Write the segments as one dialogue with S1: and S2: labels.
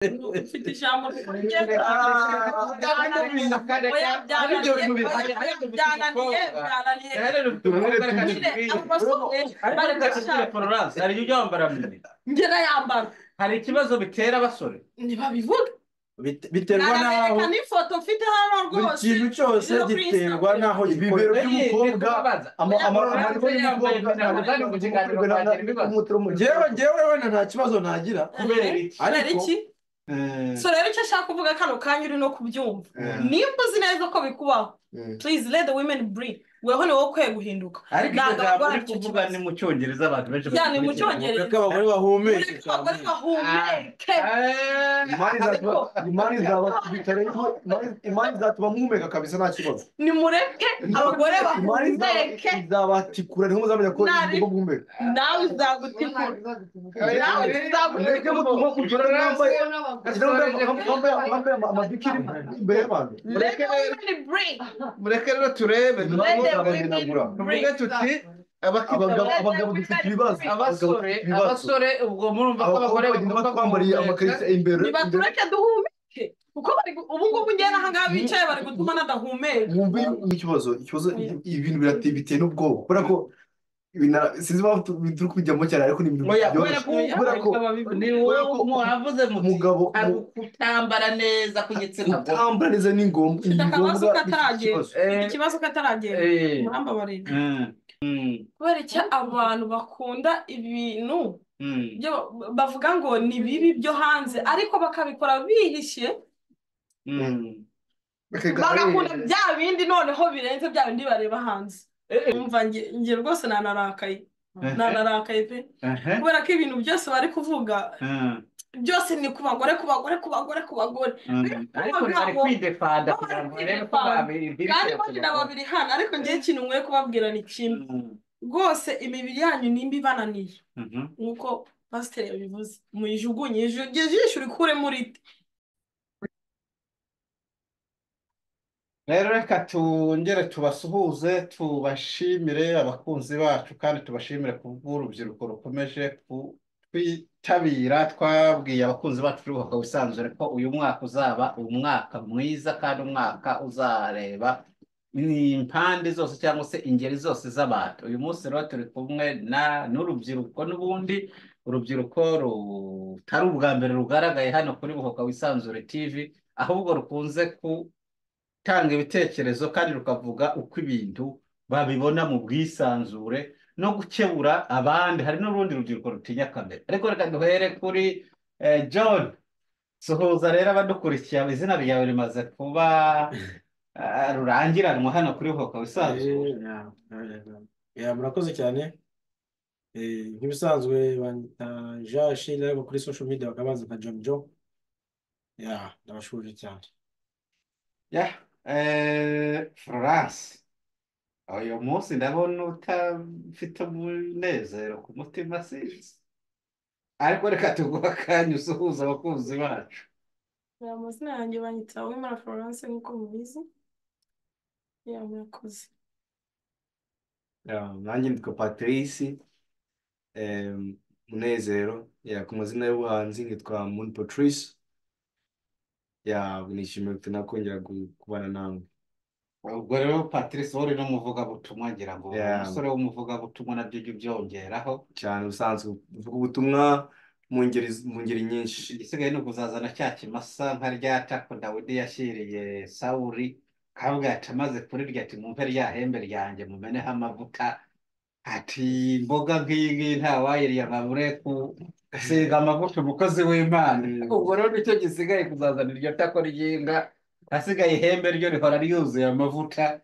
S1: Ufite ijambo rikongera. Oya,
S2: Aribyo
S1: byananiye.
S2: bintu
S1: Oya, byananiye, byananiye. Nyine abo basore
S2: Ariko
S1: bari
S2: reka tubwire
S1: gushaka.
S2: Florence, hari ibyo wambara mini.
S1: Njye nayambara.
S2: Hari ikibazo bitera abasore.
S1: Ntibabivuga.
S3: Biterwa n'aho
S1: Nanabereka n'ifoto mfite hano
S3: buri
S1: rwose.
S3: kintu cyose
S1: Iri no kuri
S3: giterwa
S1: Instagram.
S3: n'aho
S4: Ibibero
S3: gikorerwa.
S4: by'umukobwa,
S2: Florence
S4: amariko
S2: yambaye
S4: y'umukobwa
S2: mini
S4: ntabwo
S2: ntabwo mu kiganiro
S4: gukorwa
S2: twagira ibibazo.
S3: Njyewe wenda nta kibazo nagira.
S2: Kubera iki?
S1: Kubera
S3: Ariko
S1: iki? So rero icyo ashaka kuvuga kano kanya uri no kubyumva, nimba uzi neza ko bikubaho, please let the women breathe. Weho ni wowe ukwiye guhinduka.
S2: Ariko iryo
S1: Ntabwo
S2: jambo
S1: abagore
S2: uri
S1: aricyo
S2: kuvuga
S1: kibazo.
S2: ni mu Cyongereza, abantu benshi
S1: Ya, ni mu
S2: bagikurikira.
S1: Cyongereza.
S3: Mureke abagore bahumeke
S1: Mureke abagore
S3: cyane.
S1: bahumeke.
S4: Imana izatuma
S1: Ariko
S4: Imana izabakubita rero, Imana izatuma muhumeka kabisa, nta kibazo.
S1: Nimureke abagore
S4: Imana
S1: bahumeke.
S4: izabatikura, niho muzamenya ko
S1: Nari
S4: mugomba guhumeka.
S1: Nawe izagutikura, nawe
S4: Mureke
S1: izagutikura.
S4: mutuma kugera mwambaye amabikini imbere y'abantu.
S1: Let the women breathe.
S2: Mureke rero turebe,
S1: Let the women
S4: Babahenagura.
S2: tuvuge
S1: breathe.
S2: tuti
S4: Abagabo
S1: Let the
S4: abagabo dufite
S1: women
S4: ibibazo,
S1: breathe.
S4: abagabo
S2: abasore
S4: dufite ibibazo.
S2: Abasore ubwo murumva ko
S4: Abakobwa
S2: abagore
S4: bagenda
S2: bagomba
S4: batwambariye
S2: guhumeka.
S4: amakarito imbere imbere.
S1: Nibatureke duhumeke, kuko bari ubu ngubu njye n'aha ngaha bicaye bari gutuma nadahumeka.
S4: Mwumve ikibazo, ibintu biteye n'ubwoba, kubera ko sinzi impamvu turi kujyamo cyane, ariko ni ibintu
S2: Oya, kubera
S4: byoroshye,
S2: ko
S4: kubera ko
S2: ni
S4: kubera
S2: wowe
S4: ko
S2: mwavuze muti
S4: umugabo
S2: hari kutambara neza kw'igitsina gore.
S4: Kutambara neza ni ngombwa,
S1: Mfite
S4: ni
S1: akabazo
S4: ngombwa, bifite
S1: kataragenda.
S4: ikibazo.
S1: Mfite ikibazo kataragenda. Murambabarira. Kubera icyo abantu bakunda ibintu byo bavuga ngo ni bibi byo hanze, ariko bakabikora bihishe, bagakunda bya bindi noneho birenze bya bindi bareba hanze. Umva, njye rwose nanarakaye, nanarakaye pe, kubera ko ibintu byose bari kuvuga byose ni ku bagore, ku bagore, ku bagore, ku bagore.
S2: Ariko bari
S1: Bo
S2: kwidefanda
S1: bari
S2: kugira ngo barebe ko
S1: kwidefanda
S2: babihirikira
S1: kandi
S2: ku
S1: bo na
S2: bagore.
S1: Babiri hano, ariko njyewe ikintu nkwiye kubabwira ni kimwe rwose: imibiri yanyu nimba ibananiye, nk'uko pasiteri yabivuze, muyijugunye, ijisho urikuremo urite.
S2: Rero reka tongere tubasuhuze, tubashimire abakunzi bacu, kandi tubashimire kubw'urubyiruko rukomeje kutwitabira. Twabwiye abakunzi bacu kuri Bohoka Wisanzure ko uyu mwaka uzaba umwaka mwiza kandi umwaka uzareba impande zose cyangwa se ingeri zose z'abantu. Uyu munsi rero turi kumwe na n'urubyiruko, n'ubundi urubyiruko rutari ubwa mbere rugaragaye hano kuri Bohoka Wisanzure TV, ahubwo rukunze gutanga ibitekerezo kandi rukavuga uko ibintu babibona mu bwisanzure no gukebura abandi. Hari n'urundi rubyiruko rutinya kamera, ariko reka duhere kuri John. Suhuza rero abadukurikiye, izina ryawe rimaze kuba rurangiranwa hano kuri Bohoka Wisanzure.
S5: Ya, murakoze cyane. Nk'ibisanzwe banyita Jean Achille, ariko kuri social media bakaba bazi nka John Joe. Ya, ndabashuje cyane.
S2: Ya, Florence, uyu munsi ndabona utafite umunezero ku mutima, sinzi, ariko reka tuguhe akanya usuhuza abakunzi bacu.
S1: Ya, amazina yanjye banyita Uwimana Florence nk'uko mubizi. Ya, murakoze.
S6: Ya, nanjye nitwa Patrice Munezero. Ya, ku mazina y'ubuhanzi nitwa Moon Patrice. Ya, nishimiye kongera kubana namwe.
S2: Ubwo rero Patrice, wowe uri n'umuvugabutumwa, ngira ngo uri
S6: Ya,
S2: umusore w'umuvugabutumwa, nabyo ujya ubyongeraho.
S6: Cyane, ubusanzwe uvuga ubutumwa mu ngeri nyinshi.
S2: Igisigaye ni ukuzazana cya kimasa nka rya tako Dawidi yashyiriye Sawuli, kabwa ati amaze kurirya ati: "Mumpe rya hembe ryanjye mumeneho amavuta." Ati: "Imboga nk'iyi ngiyi ntawayiriye ngo abure gusiga amavuta umukozi w'Imana." Ubwo rero nicyo gisigaye, kuzazana iryo tako ry'inka, hasigaye ihembe ryo rihora ryuzuye amavuta,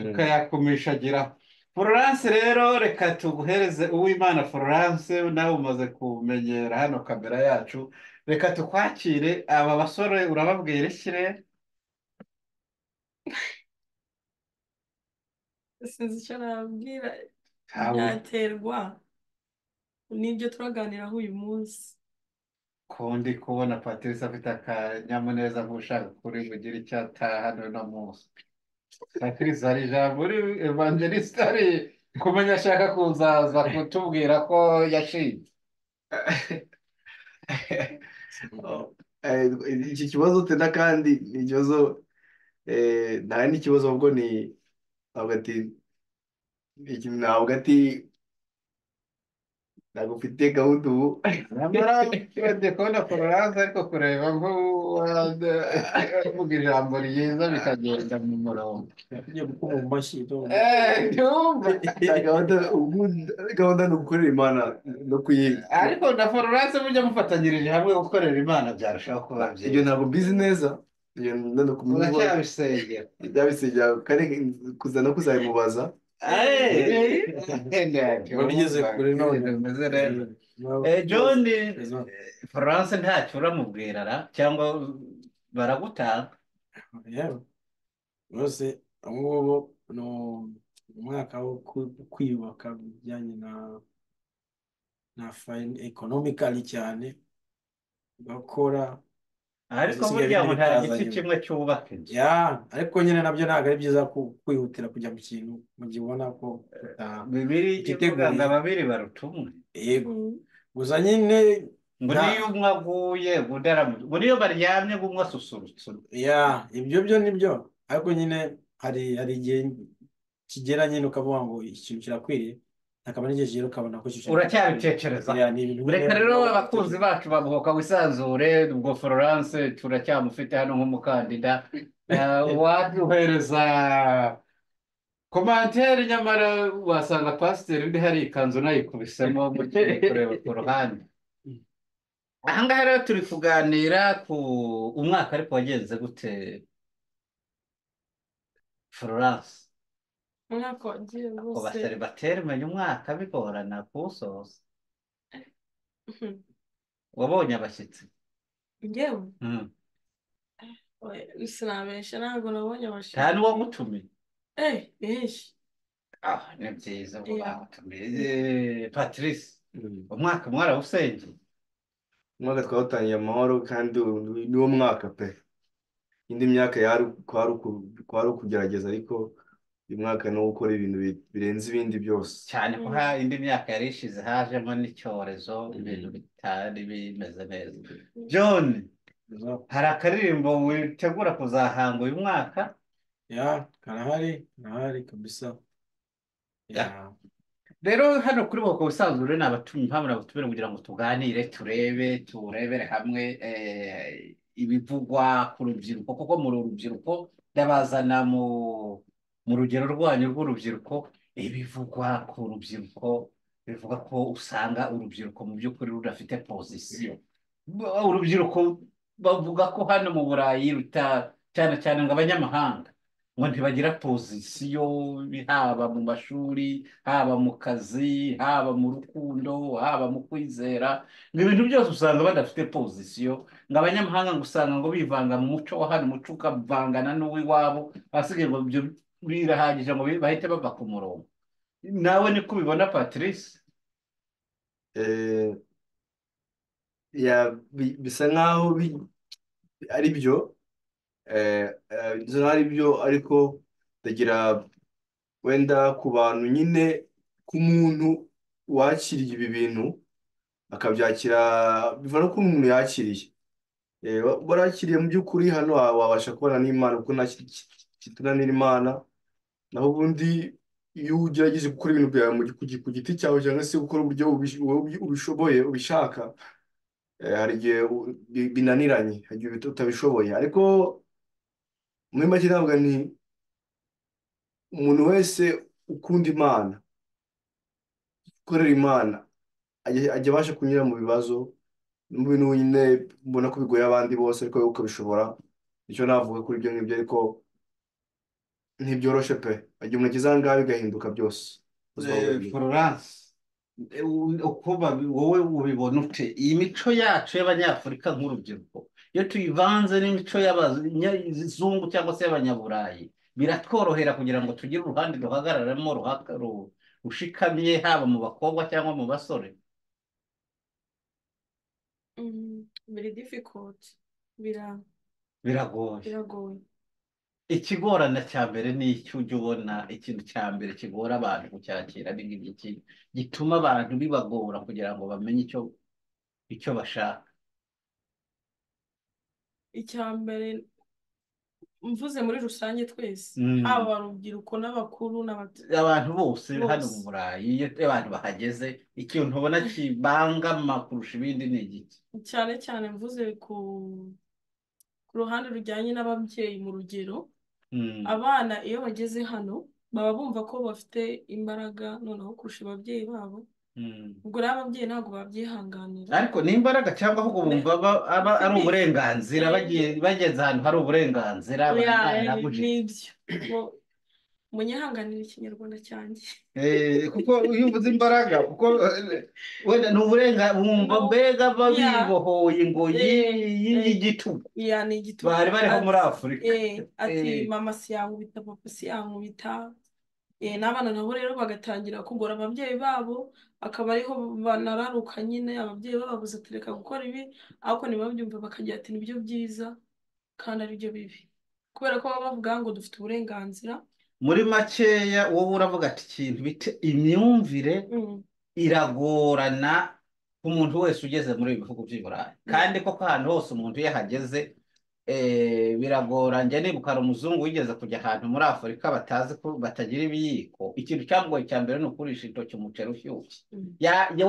S2: tukayakumishagiraho. Florence rero, reka tuguhereze. Uwimana Florence, nawe umaze kumenyera hano kamera yacu, reka tukwakire. Aba basore urababwira iki rero?
S1: Sinzi icyo nababwira.
S2: Ntawe.
S1: Byaterwa n'ibyo turaganiraho uyu munsi.
S2: Ko ndi kubona Patrice afite akanyamuneza nk'ushaka kuri bugire icyo atahana uno munsi. Patrice, hari ijambo uri evangeliste ari kumenya ashaka kuzaza kutubwira ko yashinze.
S6: Oh,
S4: Iki kibazo tena kandi ni ikibazo nta n'ikibazo ahubwo ni ntabwo ati iki ntabwo ati ntabwo mfite gahunda ubu.
S2: Nyamara ndi kubona Florence ariko kureba nk'uvuga ijambo ryiza bikagenda mu murongo.
S5: Tugiye gukoma mu mashyi
S2: Ntiwumva.
S4: Nta gahunda ubu, gahunda ni ugukorera Imana no kuyi
S2: Ariko na Florence mujya mufatanyirije hamwe gukorera Imana byarushaho kuba
S4: ibyo
S2: byiza.
S4: Ntabwo mbizi neza ibyo ndenda kumenya
S2: Uracyabisengera.
S4: Byabisengera kandi kuza no kuzabimubaza.
S5: Ngo bigeze kure none.
S2: Bimeze neza. John, Florence ntacyo uramubwira ra cyangwa baragutanga?
S5: Yewe rwose ubu ngubu ni umwaka wo kwiyubaka bijyanye na economically cyane gakora.
S2: Ariko
S5: Ibisigaye
S2: burya ngo
S5: bindi
S2: nta
S5: bikaza
S2: giti
S5: nyuma.
S2: kimwe cyubaka inzu.
S5: Ya, ariko nyine nabyo ntabwo ari byiza kwihutira kujya mu kintu mu gihe ubona ko
S2: Bibiri ivuga ngo
S5: utiteguye.
S2: Ababiri baruta umwe.
S5: Yego, gusa nyine
S2: Ngo
S5: nta
S2: niyo umwe aguye undi ngo niyo baryamye ngo umwe asusurutsa undi.
S5: Ya, ibyo byo nibyo, ariko nyine hari igihe kigera nyine ukavuga ngo ikintu kirakwiriye, hakaba n'igihe kigera ukabona ko icyo kintu kidakwiriye.
S2: Uracyabitekereza.
S5: Ya, ni ibintu nyine
S2: Reka rero
S5: ugomba
S2: abakunzi
S5: gutekereza.
S2: bacu bamuhoka wisanzure, ubwo Florence turacyamufite hano nk'umukandida. Waduhereza komantere, nyamara wasanga pasiteri undi hari ikanzu nayikubisemo mugiye kureba ku ruhande. Aha ngaha rero turi kuganira ku umwaka, ariko wagenze gute Florence?
S1: Umwaka wagiye
S2: Ku
S1: rwose.
S2: baseribateri umenya umwaka bigorana kuwusoza. Wabonye abashyitsi?
S1: Njyewe
S2: Mm.
S1: oya, sinabeshya ntabwo nabonye
S2: Nta
S1: abashyitsi.
S2: n'uwagutumiye?
S1: Benshi.
S2: Ah, ni byiza ubwo
S1: Ya.
S2: bagutumiye. Patrice, umwaka mwarawusengeye?
S4: Umwaka twawutangiye amahoro kandi niwo mwaka pe indi myaka yari kwari ukugerageza, ariko uyu mwaka ni uwo gukora ibintu birenze ibindi byose.
S2: Cyane ko indi myaka yari ishize hajemo n'icyorezo, ibintu bitari bimeze neza. John, hari akaririmbo witegura kuzahanga uyu mwaka?
S5: Ya, karahari, karahari kabisa.
S2: Ya.
S5: Ya.
S2: Rero hano kuri Boko Wisanzure ni abatumye, impamvu nabatumire kugira ngo tuganire, turebe, turebere hamwe ibivugwa ku rubyiruko, kuko muri urubyiruko ndabazana mu rugero rwanyu rw'urubyiruko, ibivugwa ku rubyiruko bivuga ko usanga urubyiruko mu by'ukuri rudafite pozisiyo. Urubyiruko bavuga ko hano mu Burayi ruta cyane cyane ngo abanyamahanga ngo ntibagira pozisiyo, haba mu mashuri, haba mu kazi, haba mu rukundo, haba mu kwizera, ngo ibintu byose usanga badafite pozisiyo, ngo abanyamahanga ngo usanga ngo bivanga mu muco wa hano, umuco ukavangana n'uw'iwabo, ahasigaye ngo ibyo birahagije ngo bahite bava ku murongo. Nawe niko ubibona Patrice?
S4: Eh, ya bisa nkaho ari byo, bisa nkaho ari byo, ariko ndagira wenda ku bantu nyine, ku muntu wakiriye ibi bintu akabyakira, biva no ku muntu yakiriye. Warakiriye mu by'ukuri hano wabasha kubana n'Imana kuko nta kitunanira Imana. Naho ubundi iyo ugerageje gukora ibintu byawe ku giti cyawe cyangwa se gukora uburyo wowe ubishoboye ubishaka, hari igihe binaniranye, hari igihe utabishoboye. Ariko muri make ntabwo ni umuntu wese ukunda Imana, ukorera Imana, ajya abasha kunyura mu bibazo, mu bintu nyine mbona ko bigoye abandi bose, ariko wowe ukabishobora. Icyo navuga kuri ibyo ngibyo, ariko ntibyoroshe pe, igihe umuntu ageze aha ngaha bigahinduka byose, ubuzima bugahinduka.
S2: Florence, uko wowe ubibona ute iyi mico yacu y'Abanyafurika nk'urubyiruko, iyo tuyivanze n'imico y'abazungu cyangwa se y'Abanyaburayi, biratworohera kugira ngo tugire uruhande duhagararamo rushikamye, haba mu bakobwa cyangwa mu basore?
S1: Biri difficult,
S2: Biragoye.
S1: Biragoye.
S2: Ikigorana cya mbere ni icyo ujya ubona, ikintu cya mbere kigora abantu kucyakira ni iki gituma abantu bibagora kugira ngo bamenye icyo bashaka?
S1: Icya mbere mvuze muri rusange twese, haba urubyiruko n'abakuru n'abato
S2: Abantu bose hano mu
S1: bose,
S2: Burayi, iyo abantu bahageze, ikintu ubona kibangama kurusha ibindi ni igiki?
S1: Cyane cyane mvuze ku ruhande rujyanye n'ababyeyi mu rugero, abana iyo bageze hano baba bumva ko bafite imbaraga noneho kurusha ababyeyi babo. Ubwo rero ababyeyi ntabwo babyihanganira.
S2: Ariko ni imbaraga cyangwa ahubwo bumva aba ari
S1: Simbizi.
S2: uburenganzira, bageze ahantu hari uburenganzira
S1: Oya,
S2: barabujijwe.
S1: Nibyo. Munyihanganire ikinyarwanda cyanjye.
S2: Kuko iyo uvuze imbaraga, kuko wenda ni uburenganzira, bumva mbega bibohoye ingoyi y'igitugu
S1: Ya, ni igitugu.
S2: Bari bariho muri Afurika.
S1: Ati mama siyankubita, papa siyankubita. N'abana nabo rero bagatangira kugora ababyeyi babo, akaba ariho banararuka nyine, ababyeyi bababuza ati reka gukora ibi, ariko ntibabyumve, bakagira ati nibyo byiza kandi aribyo bibi, kubera ko baba bavuga ngo dufite uburenganzira.
S2: Muri makeya wowe uravuga ati ikintu bita imyumvire iragorana ku muntu wese ugeze muri ibi bihugu by'i Burayi, kandi koko ahantu hose umuntu iyo ahageze biragora. Njya nibuka hari umuzungu wigeze kujya ahantu muri Afurika batazi ko batagira ibiyiko, ikintu cyamugoye cya mbere ni ukurisha intoki umuceri ushyushye.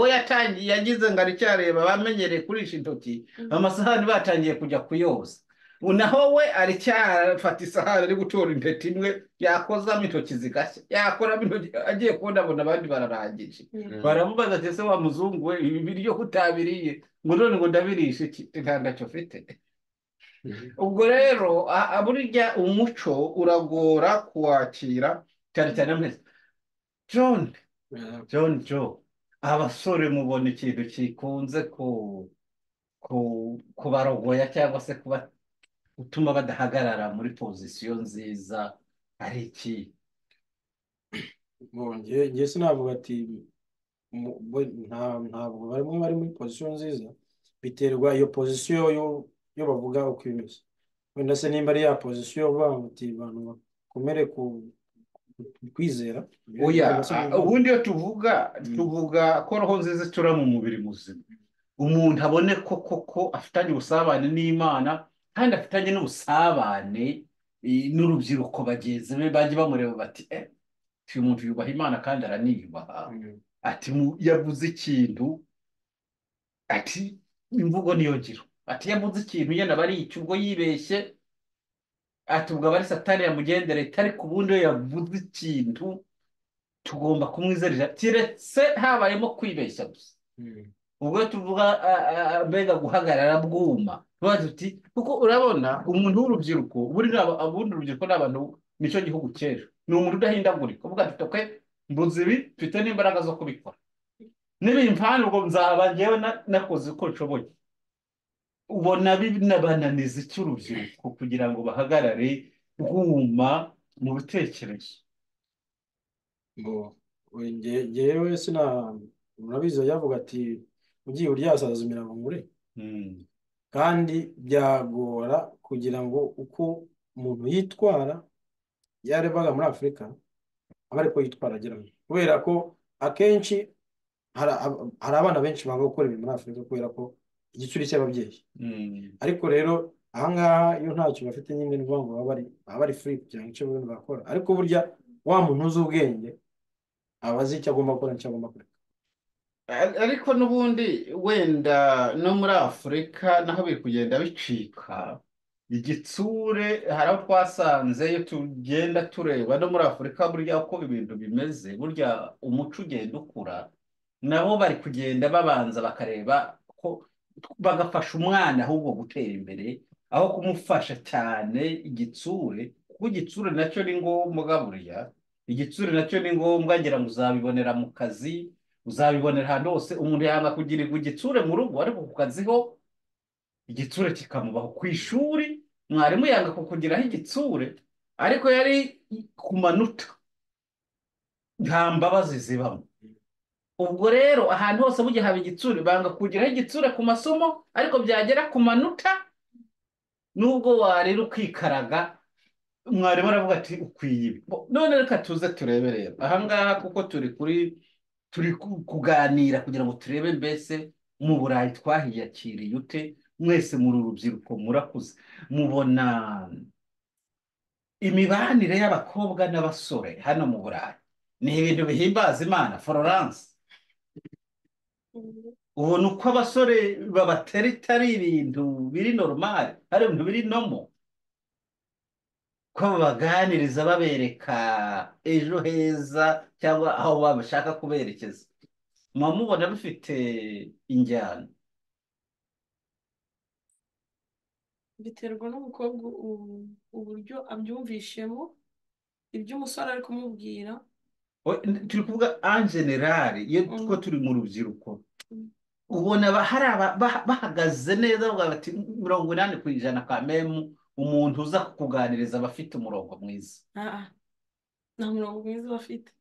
S2: We yatangiye yagize ngo aracyareba bamenyereye kurisha intoki, amasahani batangiye kujya kuyoza, naho we aracyafata isahani ari gutora intete imwe, yakozamo intoki zigashya, yakoramo intoki, agiye kubona abona abandi bararangije. Baramubaza ati ese wa muzungu we, ibi biryo kutabiriye? Ngo none ngo ndabirisha iki, nta ntacyo mfite. Ubwo rero burya umuco uragora kuwakira cyane cyane mwese. John John Joe, abasore mubona ikintu kikunze kubarogoya cyangwa se kuba gutuma badahagarara muri pozisiyo nziza ari iki?
S5: Njye sinavuga ati ntabwo bamwe bari muri pozisiyo nziza, biterwa iyo pozisiyo yo bavuga uko imeze. Wenda se nimba ari ya pozisiyo bavuga ati abantu bakomere ku kwizera.
S2: Oya, ubundi iyo tuvuga tuvuga ko roho nziza itura mu mubiri muzima, umuntu abone ko koko afitanye ubusabane n'Imana, kandi afitanye n'ubusabane n'urubyiruko bagenzi be, bajye bamureba bati uyu muntu yubaha Imana kandi araniyubaha. Ati yavuze ikintu, ati imvugo niyo ngiro, ati yavuze ikintu yenda aba ari icyo, ubwo yibeshye, ati ubwo aba ari Satani yamugendereye, ariko ubundi iyo yavuze ikintu tugomba kumwizerera, keretse habayemo kwibeshya gusa. Ubwo tuvuga mbega guhagarara bwuma, tuba tuti kuko urabona umuntu w'urubyiruko, ubundi urubyiruko ni abantu, nicyo gihugu cy'ejo, ni umuntu udahindagurika, uvuga ati twe mbuze ibi, mfite n'imbaraga zo kubikora, nibimpana ubwo nzaba njyewe nakoze uko nshoboye. Ubona binabananiza iki urubyiruko kugira ngo bahagarare bwuma mu bitekerezo?
S5: Njyewe sina, murabizi yavuga ati ugiye uryasaza imirambo ngure, kandi byagora kugira ngo uko umuntu yitwara yarebaga muri Afurika aba ariko yitwara agira, kubera ko akenshi hari abana benshi banga gukora ibintu muri Afurika kubera ko igitsure cy'ababyeyi. Ariko rero ahangaha iyo ntacyo bafite nyine ni ukuvuga ngo baba bari free kugira ngo icyo bakora, ariko burya wa muntu uzi ubwenge aba azi icyo agomba gukora n'icyo agomba kureka.
S2: Ariko n'ubundi wenda no muri Afurika naho biri kugenda bicika igitsure, hari aho twasanze iyo tugenda tureba no muri Afurika burya uko ibintu bimeze, burya umuco ugenda ukura, nabo bari kugenda babanza bakareba ko bagafasha umwana ahubwo gutera imbere, aho kumufasha cyane igitsure, kuko igitsure nacyo ni ngombwa. Buriya igitsure nacyo ni ngombwa, ngira ngo uzabibonera mu kazi, uzabibonera ahantu hose. Umuntu yanga kugirirwa igitsure mu rugo, ariko ku kazi ho igitsure kikamubaho. Ku ishuri mwarimu yanga kukugiraho igitsure, ariko yari ku manota nta mbabazi zibamo. Ubwo rero ahantu hose burya haba igitsure, banga kugiraho igitsure ku masomo, ariko byagera ku manota nubwo warira ukikaraga, mwarimu aravuga ati ukwiye ibi. None reka tuze turebe rero ahangaha, kuko turi kuganira kugira ngo turebe mbese mu Burayi twahiyakiriye ute, Mwese muri urubyiruko murakuze, mubona imibanire y'abakobwa n'abasore hano mu Burayi ni ibintu bihimbaza Imana. Florence, ubona uko abasore babatereta ari ibintu biri normal, ari ibintu biri normal, ko babaganiriza babereka ejo heza cyangwa aho bashaka kuberekeza, muba mubona bifite injyana?
S1: Biterwa n'umukobwa uburyo abyumvishemo, ibyo umusore ari kumubwira.
S2: Turi kuvuga en general, iyo two turi mu rubyiruko, ubona hari bahagaze neza bavuga bati 80% ka memu umuntu uza kukuganiriza aba afite umurongo mwiza.
S1: Nta murongo mwiza bafite.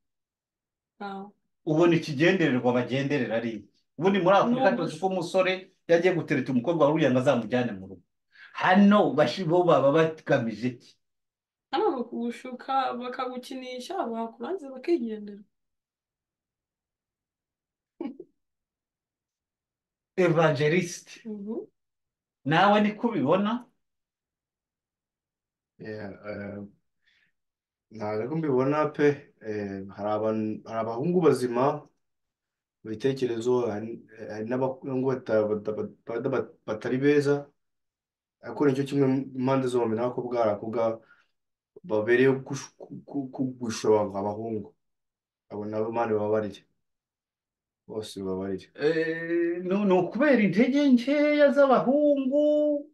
S2: Ubona ikigendererwa bagenderera ari iki? Ubundi muri Afurika tuzi ko umusore yagiye gutereta umukobwa wari ngo azamujyane mu rugo. Hano bo baba bagamije iki?
S1: Hano bakugushuka, bakagukinisha, bakurangiza bakigendera.
S2: Evangeliste, nawe niko ubibona?
S4: Ntabwo mbibona pe. Hari abahungu bazima mu bitekerezo, hari n'abahungu batari beza, ariko nicyo kimwe impande zombi n'abakobwa hari abakobwa babereye kugusha abahungu, abo nabo Imana ibabarire, bose ibabarire.
S2: Ni ukubera intege nkeya z'abahungu.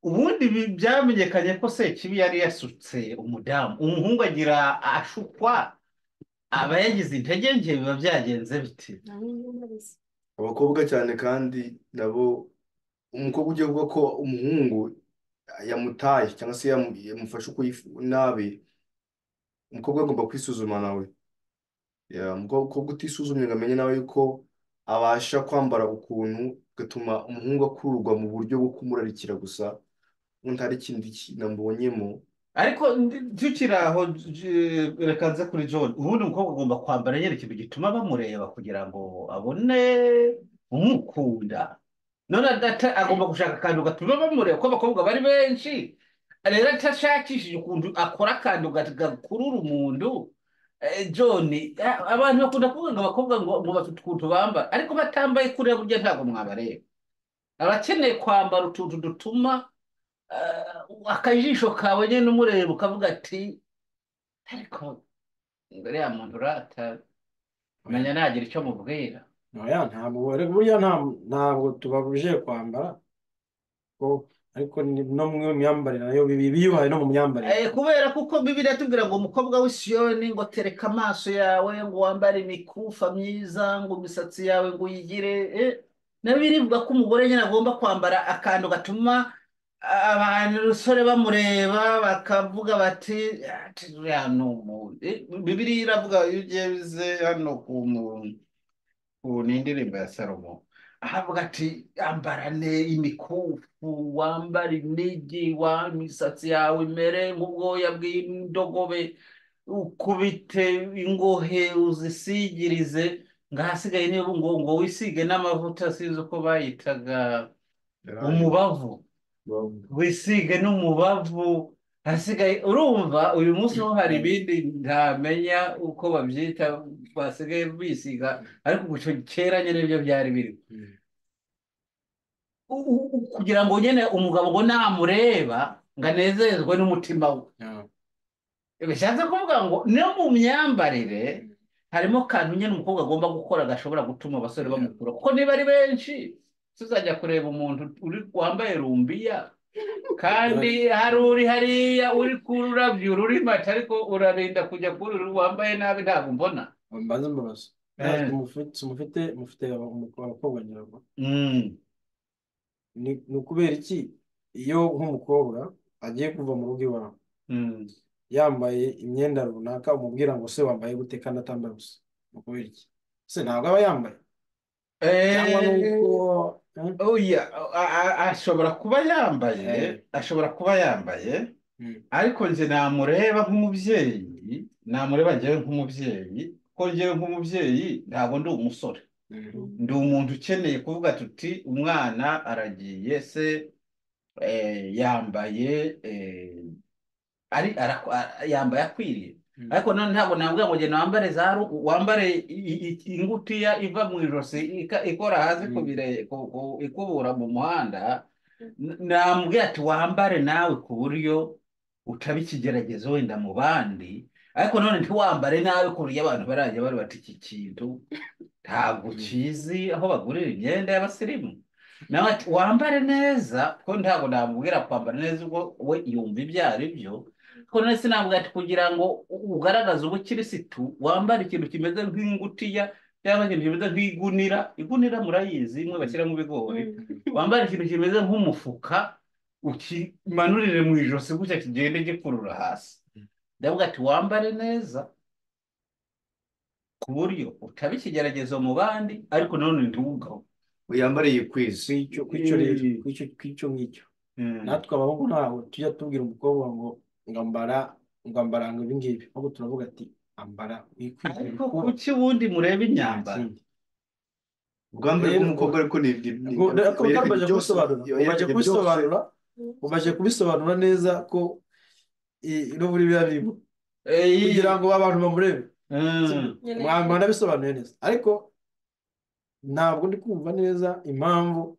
S2: Ubundi byamenyekanye ko Sekibi yari yasutse umudamu, umuhungu agira ashukwa, aba yagize intege nke, biba byagenze bite?
S4: Abakobwa cyane kandi nabo, umukobwa ugiye kuvuga ko umuhungu yamutaye cyangwa se yamufashe uko nabi, umukobwa agomba kwisuzuma nawe. Umukobwa utisuzumye ngo amenye nawe yuko abasha kwambara ukuntu bigatuma umuhungu akururwa mu buryo bwo kumurarikira gusa, undi hari ikindi kintu mbonyemo.
S2: Ariko tukiri aho, reka nze kuri John. Ubundi umukobwa agomba kwambara nyine ikintu gituma bamureba kugira ngo abone umukunda. None agomba gushaka akantu gatuma bamureba, kuko abakobwa bari benshi. Rero atashakishije ukuntu akora akantu gakurura umuntu. John, abantu bakunda kuvuga ngo abakobwa ngo bafite ukuntu bambara, ariko batambaye kuriya burya ntabwo mwabareba. Abakeneye kwambara utuntu dutuma akajisho kawe nyine umureba ukavuga ati ariko uriya muntu urata menya nagira icyo mubwira.
S5: Ntabwo burya ntabwo tubabujije kwambara, ariko no mu myambarire nayo biyuhaye no mu myambarire.
S2: Kubera kuko Bibiliya itubwira ngo umukobwa w'i Siyoni ngo tereka amaso yawe, ngo wambare imikufa myiza, ngo imisatsi yawe ngo uyigire. Na Bibiliya ivuga ko umugore nyine agomba kwambara akantu gatuma abantu rusore bamureba bakavuga bati uriya ni umuntu. Bibiliya iravuga iyo ugeze hano ku n'indirimbo ya Salomo, ahavuga ati ambarane imikufu, wambare inigi, imisatsi yawe imere nk'ubwoya bw'indogobe, ukubite ingohe uzisigirize, ngahasigaye niba ngo wisige n'amavuta, sinzi uko bayitaga, umubavu, wisige n'umubavu, hasigaye. Urumva uyu munsi ho hari ibindi ntamenya uko babyita basigaye bisiga, ariko gucyo kera nyine byo byari biri kugira ngo nyine umugabo ngo namureba ngo anezezwe n'umutima we. Bishatse kuvuga ngo no mu myambarire harimo kantu nyine umukobwa agomba gukora gashobora gutuma abasore bamukura, kuko niba ari benshi tuzajya kureba umuntu wambaye rumbiya kandi hari uri hariya uri kururabyo ruri mata, ariko urarinda kujya kuri uri wambaye nabi ntabwo mbona.
S5: Mbanze mbabaza, mufite abakobwa ngira ngo ni ukubera iki iyo nk'umukobwa agiye kuva mu rugo iwawe yambaye imyenda runaka umubwira ngo se wambaye gute kandi atambaye gusa? Ni ukubera iki se ntabwo aba yambaye? Cyangwa nuko
S2: ashobora kuba yambaye, ashobora kuba yambaye, ariko njye namureba nk'umubyeyi, namureba njyewe nk'umubyeyi, kuko njyewe nk'umubyeyi ntabwo ndi umusore. Ndi umuntu ukeneye kuvuga tuti umwana aragiye se yambaye yambaye akwiriye, ariko none ntabwo nambwira ngo genda wambare wambare ingutiya iva mu ijosi ikora hasi ikubura mu muhanda. Nambwira ati wambare nawe ku buryo utaba ikigeragezo wenda mu bandi, ariko none ntiwambare nabi ku buryo abantu barajya bari bati iki kintu ntabwo kizi aho bagurira imyenda y'abasirimu. Nawe ati wambare neza, kuko ntabwo namubwira kwambara neza ubwo we yumva ibyo ari byo. Kuko none sinambwira ati kugira ngo ugaragaze ubukirisitu wambare ikintu kimeze nk'ingutiya cyangwa ikintu kimeze nk'igunira. Igunira murayizi imwe bashyira mu bigori. Wambare ikintu kimeze nk'umufuka ukimanurire mu ijosi gutya kigende gikurura hasi. Ndavuga ati wambare neza ku buryo utaba ikigeragezo mu bandi, ariko none ntiwugaho
S4: yambare yikwize.
S5: Kw'icyo rero, kw'icyo ngicyo natwe abahungu ntaho tujya tubwira umukobwa ngo ambara ngo ambara ngo ibi ngibi, ahubwo turavuga ati ambara wikwize.
S2: Ariko kuki wundi mureba imyambaro
S4: ubwambare bw'umukobwa? Ariko ni
S5: umaze kubisobanura neza ko n'uburi biba birimo kugira ngo abantu bamurebe. Mwanabisobanuye neza, ariko ntabwo ndi kumva neza impamvu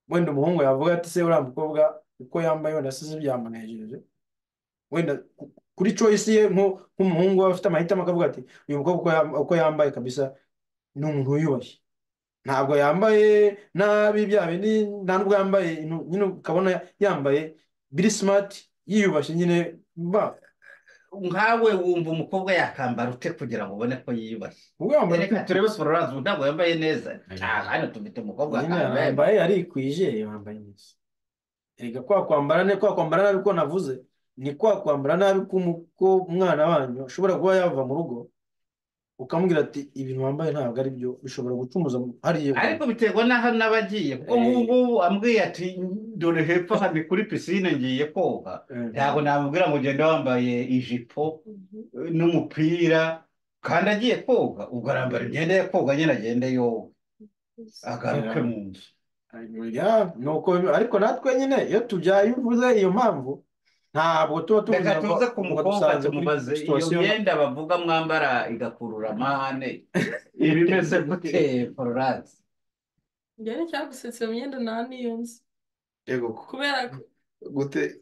S5: wenda umuhungu yavuga ati se uriya mukobwa uko yambaye wenda asize byamunejeje, wenda kuri choice ye nk'umuhungu aba afite amahitamo akavuga ati uyu mukobwa uko yambaye kabisa ni umuntu wiyubashye, ntabwo yambaye nabi bya bindi, nta nubwo yambaye nyine ukabona yambaye biri smart yiyubashye nyine.
S2: Nkawe wumva umukobwa yakambara ute kugira ngo ubone ko yiyubashye? Reka turebe Florence ntabwo yambaye neza. Hano tufite umukobwa
S5: yambaye arikwije, yambaye neza. Erega kwa kwambara ne kwa kwambara nabi ko navuze ni kwa kwambara nabi ko umwana wanyu ashobora kuba yava mu rugo ukamubwira ati ibintu wambaye ntabwo ari byo, bishobora gucumuza hariya.
S2: Ariko biterwa n'aho n'abagiye, kuko nk'ubu ambwiye ati dore hepfo hano kuri pisine ngiye koga, ntabwo namubwira ngo ugende wambaye ijipo n'umupira kandi agiye koga, ubwo arambara imyenda yo koga nyine agende yoga agaruke mu nzu.
S5: Ariko natwe nyine iyo tubyaye uvuze iyo mpamvu ntabwo tuba tuvuze.
S2: Reka tuze ku mukobwa tumubaze iyo myenda bavuga mwambara igakurura amahane iba imeze gute Florence?
S1: Njye nicyagusetsa iyo myenda nta niyo nzi.
S4: Yego
S1: kubera ko
S4: gute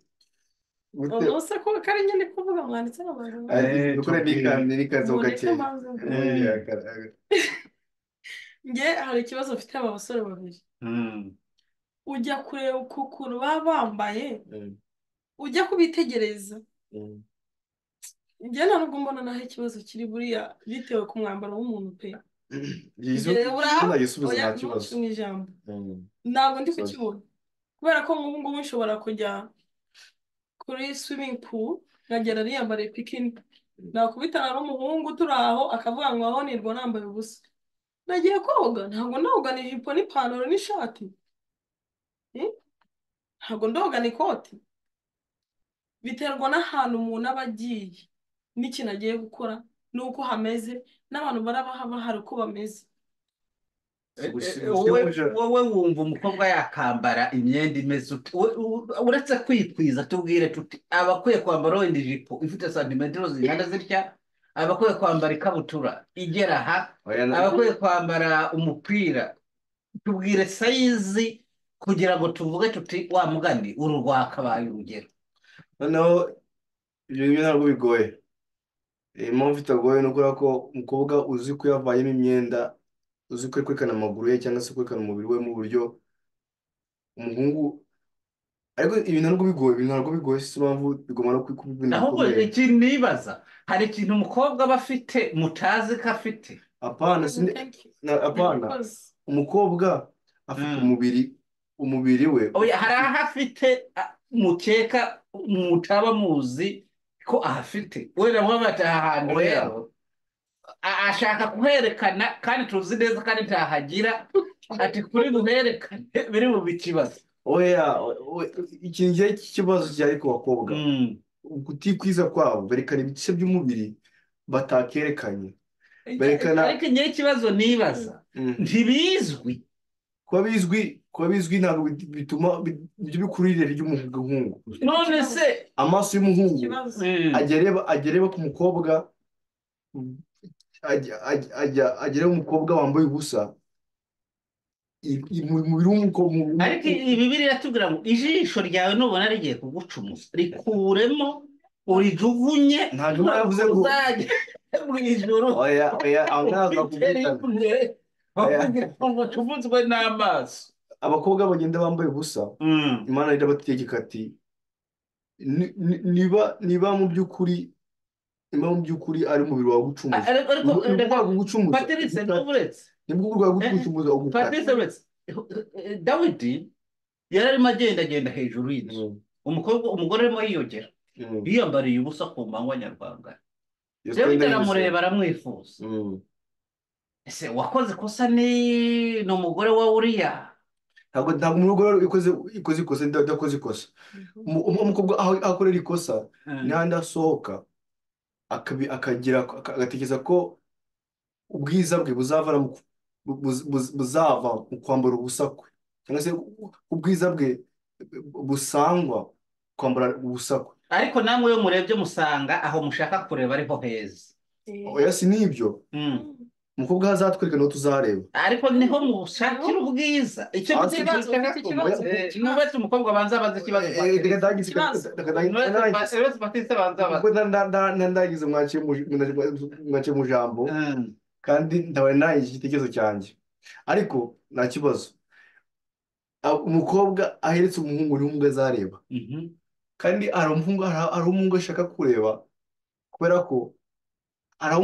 S4: gute
S1: ubuse ko kari nyine kuvuga mwanditse abantu
S4: dukore n'ikazo gake.
S1: Njye hari ikibazo mfite aba basore babiri. Ujya kureba ukuntu baba bambaye, ujya kubitegereza, njye nta nubwo mbona naho ikibazo kiri buriya bitewe ku mwambaro w'umuntu pe. Ijambo ntabwo ndi kukibona kubera ko nk'ubu ngubu nshobora kujya kuri swimming pool nkagera niyambariye bikini, nakubitana n'umuhungu turi aho akavuga ngo aho nirwa nambaye ubusa, nagiye koga ntabwo ndogana ijipo n'ipantaro n'ishati, ntabwo ndogana ikoti. Biterwa n'ahantu umuntu aba agiye n'ikintu agiye gukora n'uko hameze n'abantu baraba bahari uko bameze.
S2: Wowe wumva umukobwa yakambara imyenda imeze ute? Uretse kwikwiza tubwire tuti abakwiye kwambara wenda ijipo ifite santimetero zingana zitya, abakwiye kwambara ikabutura igera aha, abakwiye kwambara umupira, tubwire sayizi kugira ngo tuvuge tuti wa mugani uru rwakabaye urugero.
S4: Noneho ibyo ngibyo ntabwo bigoye. Impamvu itagoye ni ukubera ko umukobwa uzi ko yavanyemo imyenda, uzi ko ari kwerekana amaguru ye cyangwa se kwerekana umubiri we mu buryo umuhungu, ariko ibintu ntabwo bigoye, ibintu ntabwo bigoye, si impamvu bigomba no kuba ibintu
S2: Ahubwo
S4: bikomeye.
S2: ikintu nibaza, hari ikintu umukobwa aba afite mutazi ko afite?
S4: Apana, apana, umukobwa afite umubiri we.
S2: Oya, hari aho afite mukeka mutaba muzi ko ahafite, wenda mwaba aha hantu rero ashaka kuherekana kandi tuzi neza kandi ntahagira, ati kuri buherekane biri mu bikibazo.
S4: Oya, ikintu cy'ikibazo cyari ku bakobwa, kutikwiza kwabo berekana ibice by'umubiri batakerekanye. Berekana
S2: Ariko ngewe ikibazo nibaza, ntibizwi.
S4: Kuba bizwi ntabwo bituma ibyo bikurira ry'umuhungu.
S2: None se
S4: amaso y'umuhungu
S1: Ikibazo.
S4: Ajya areba ku mukobwa, ajya areba umukobwa wambaye ubusa, umubiri w'umukobwa.
S2: Ariko Bibiliya iratubwira ngo ijisho ryawe nubona rigiye kugucumuza, rikuremo urijugunye.
S4: Ntabwo Imana yavuze ngo
S2: uzajye mu ijuru.
S4: Oya, oya, aho ntabwo
S2: ufite
S4: nakubwira.
S2: rimwe kugira ngo tuvuzwe n'amaso.
S4: Abakobwa bagenda bambaye ubusa, Imana irabategeka ati niba mu by'ukuri, niba mu by'ukuri ari umubiri wawe ugucumuza,
S2: Ariko
S4: nibwo wagucumuza,
S2: Patrice, ntuburetse.
S4: Nibwo wagucumuza ugukata.
S2: Patrice, uretse Dawidi yari arimo agendagenda hejuru y'inzu, umukobwa, umugore arimo yiyogera, yiyambariye ubusa ku manywa nyarwanda. Dawidi aramureba aramwifuza. Ese wakoze ikosa ni umugore wa Uriya?
S4: Ntabwo umugore ikoze ikosa, ndakoze ikosa. Umukobwa aho akorera ikosa n'ahandi asohoka akagira agatekereza ko ubwiza bwe buzava mu kwambara ubusa kwe, cyangwa se ubwiza bwe busangwa kwambara ubusa kwe.
S2: Ariko namwe iyo murebye musanga aho mushaka kureba ariho heza.
S4: Oya, si n'ibyo. Umukobwa azatwereka niho tuzareba.
S2: Ariko niho mushakira ubwiza. Icyo nubatse umukobwa abanza abaze ikibazo.
S4: Reka ndagize mwaciye mu jambo, kandi ndabona narangije igitekerezo cyanjye, ariko nta kibazo. Umukobwa aheretse umuhungu niho umuhungu azareba, kandi hari umuhungu ashaka kureba, kubera ko hari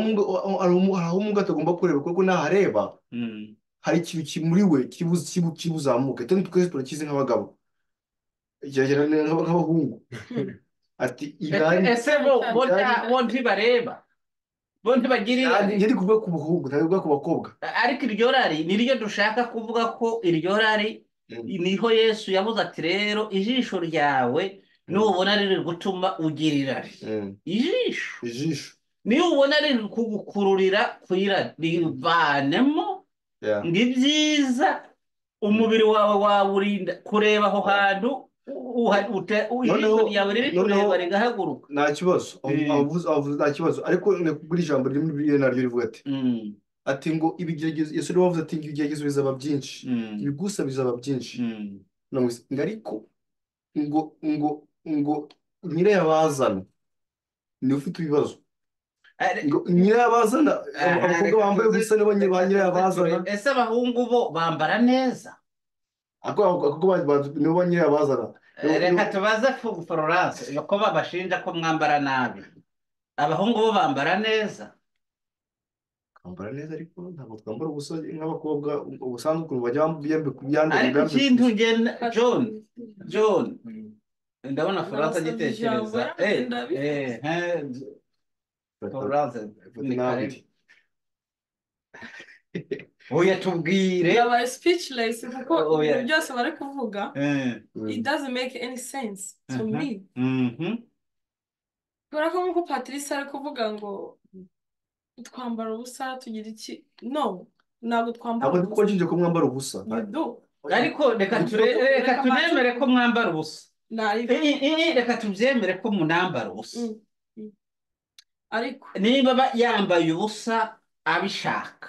S4: umuhungu atagomba kureba, kuko nahareba hari ikintu kimuri we kibuzamuke. Twese turakizi nk'abagabo, nk'abahungu. Ati
S2: ese bo ntibareba, bo ntibagira irari?
S4: Njye ndi kuvuga ku buhungu, ntabwo kuvuga ku bakobwa.
S2: Ariko iryo rari niryo dushaka kuvuga, ko iryo rari niho Yesu yavuze ati rero ijisho ryawe nubona riri gutuma ugira irari, ijisho niba ubona riri kugukururira ku irari, rivanemo, ngo ibyiza umubiri wawe wawurinda kureba aho hantu ijisho ryawe riri kureba rigahaguruka.
S4: Nta kibazo, nta kibazo. Ariko kuri ijambo riri muri Bibiliya naryo rivuga ati ngo ibigeragezo, Yesu niwe wavuze ati ngo ibigeragezo bizaba byinshi, ibigusa bizaba byinshi, ariko ngo nyirayabazana niwe ufite ibibazo. Nyirayabazana, abakobwa bambaye ubusa nibo ba nyirayabazana.
S2: Ese abahungu bo bambara neza?
S4: Nibo ba nyirayabazana.
S2: Reka tubaze Florence ko babashinja ko mwambara nabi. Abahungu bo bambara neza?
S4: Twambara neza, ariko ntabwo twambara ubusa nk'abakobwa ubusanzwe ukuntu bajya biyambika.
S2: Ariko ikintu John ndabona Florence agitekereza. Florence ni karibu. Oya tubwire.
S1: Nabaye speechless kuko ibintu byose bari kuvuga it doesn't make any sense to me. Kubera ko nk'uko Patrice ari kuvuga ngo twambara ubusa tugira iki, no, ntabwo twambara
S4: ubusa. Ntabwo ndi ko mwambara ubusa.
S2: Ariko reka tunemere ko mwambara ubusa. Reka tubyemere ko munambara ubusa.
S1: Ariko
S2: niba yambaye ubusa abishaka,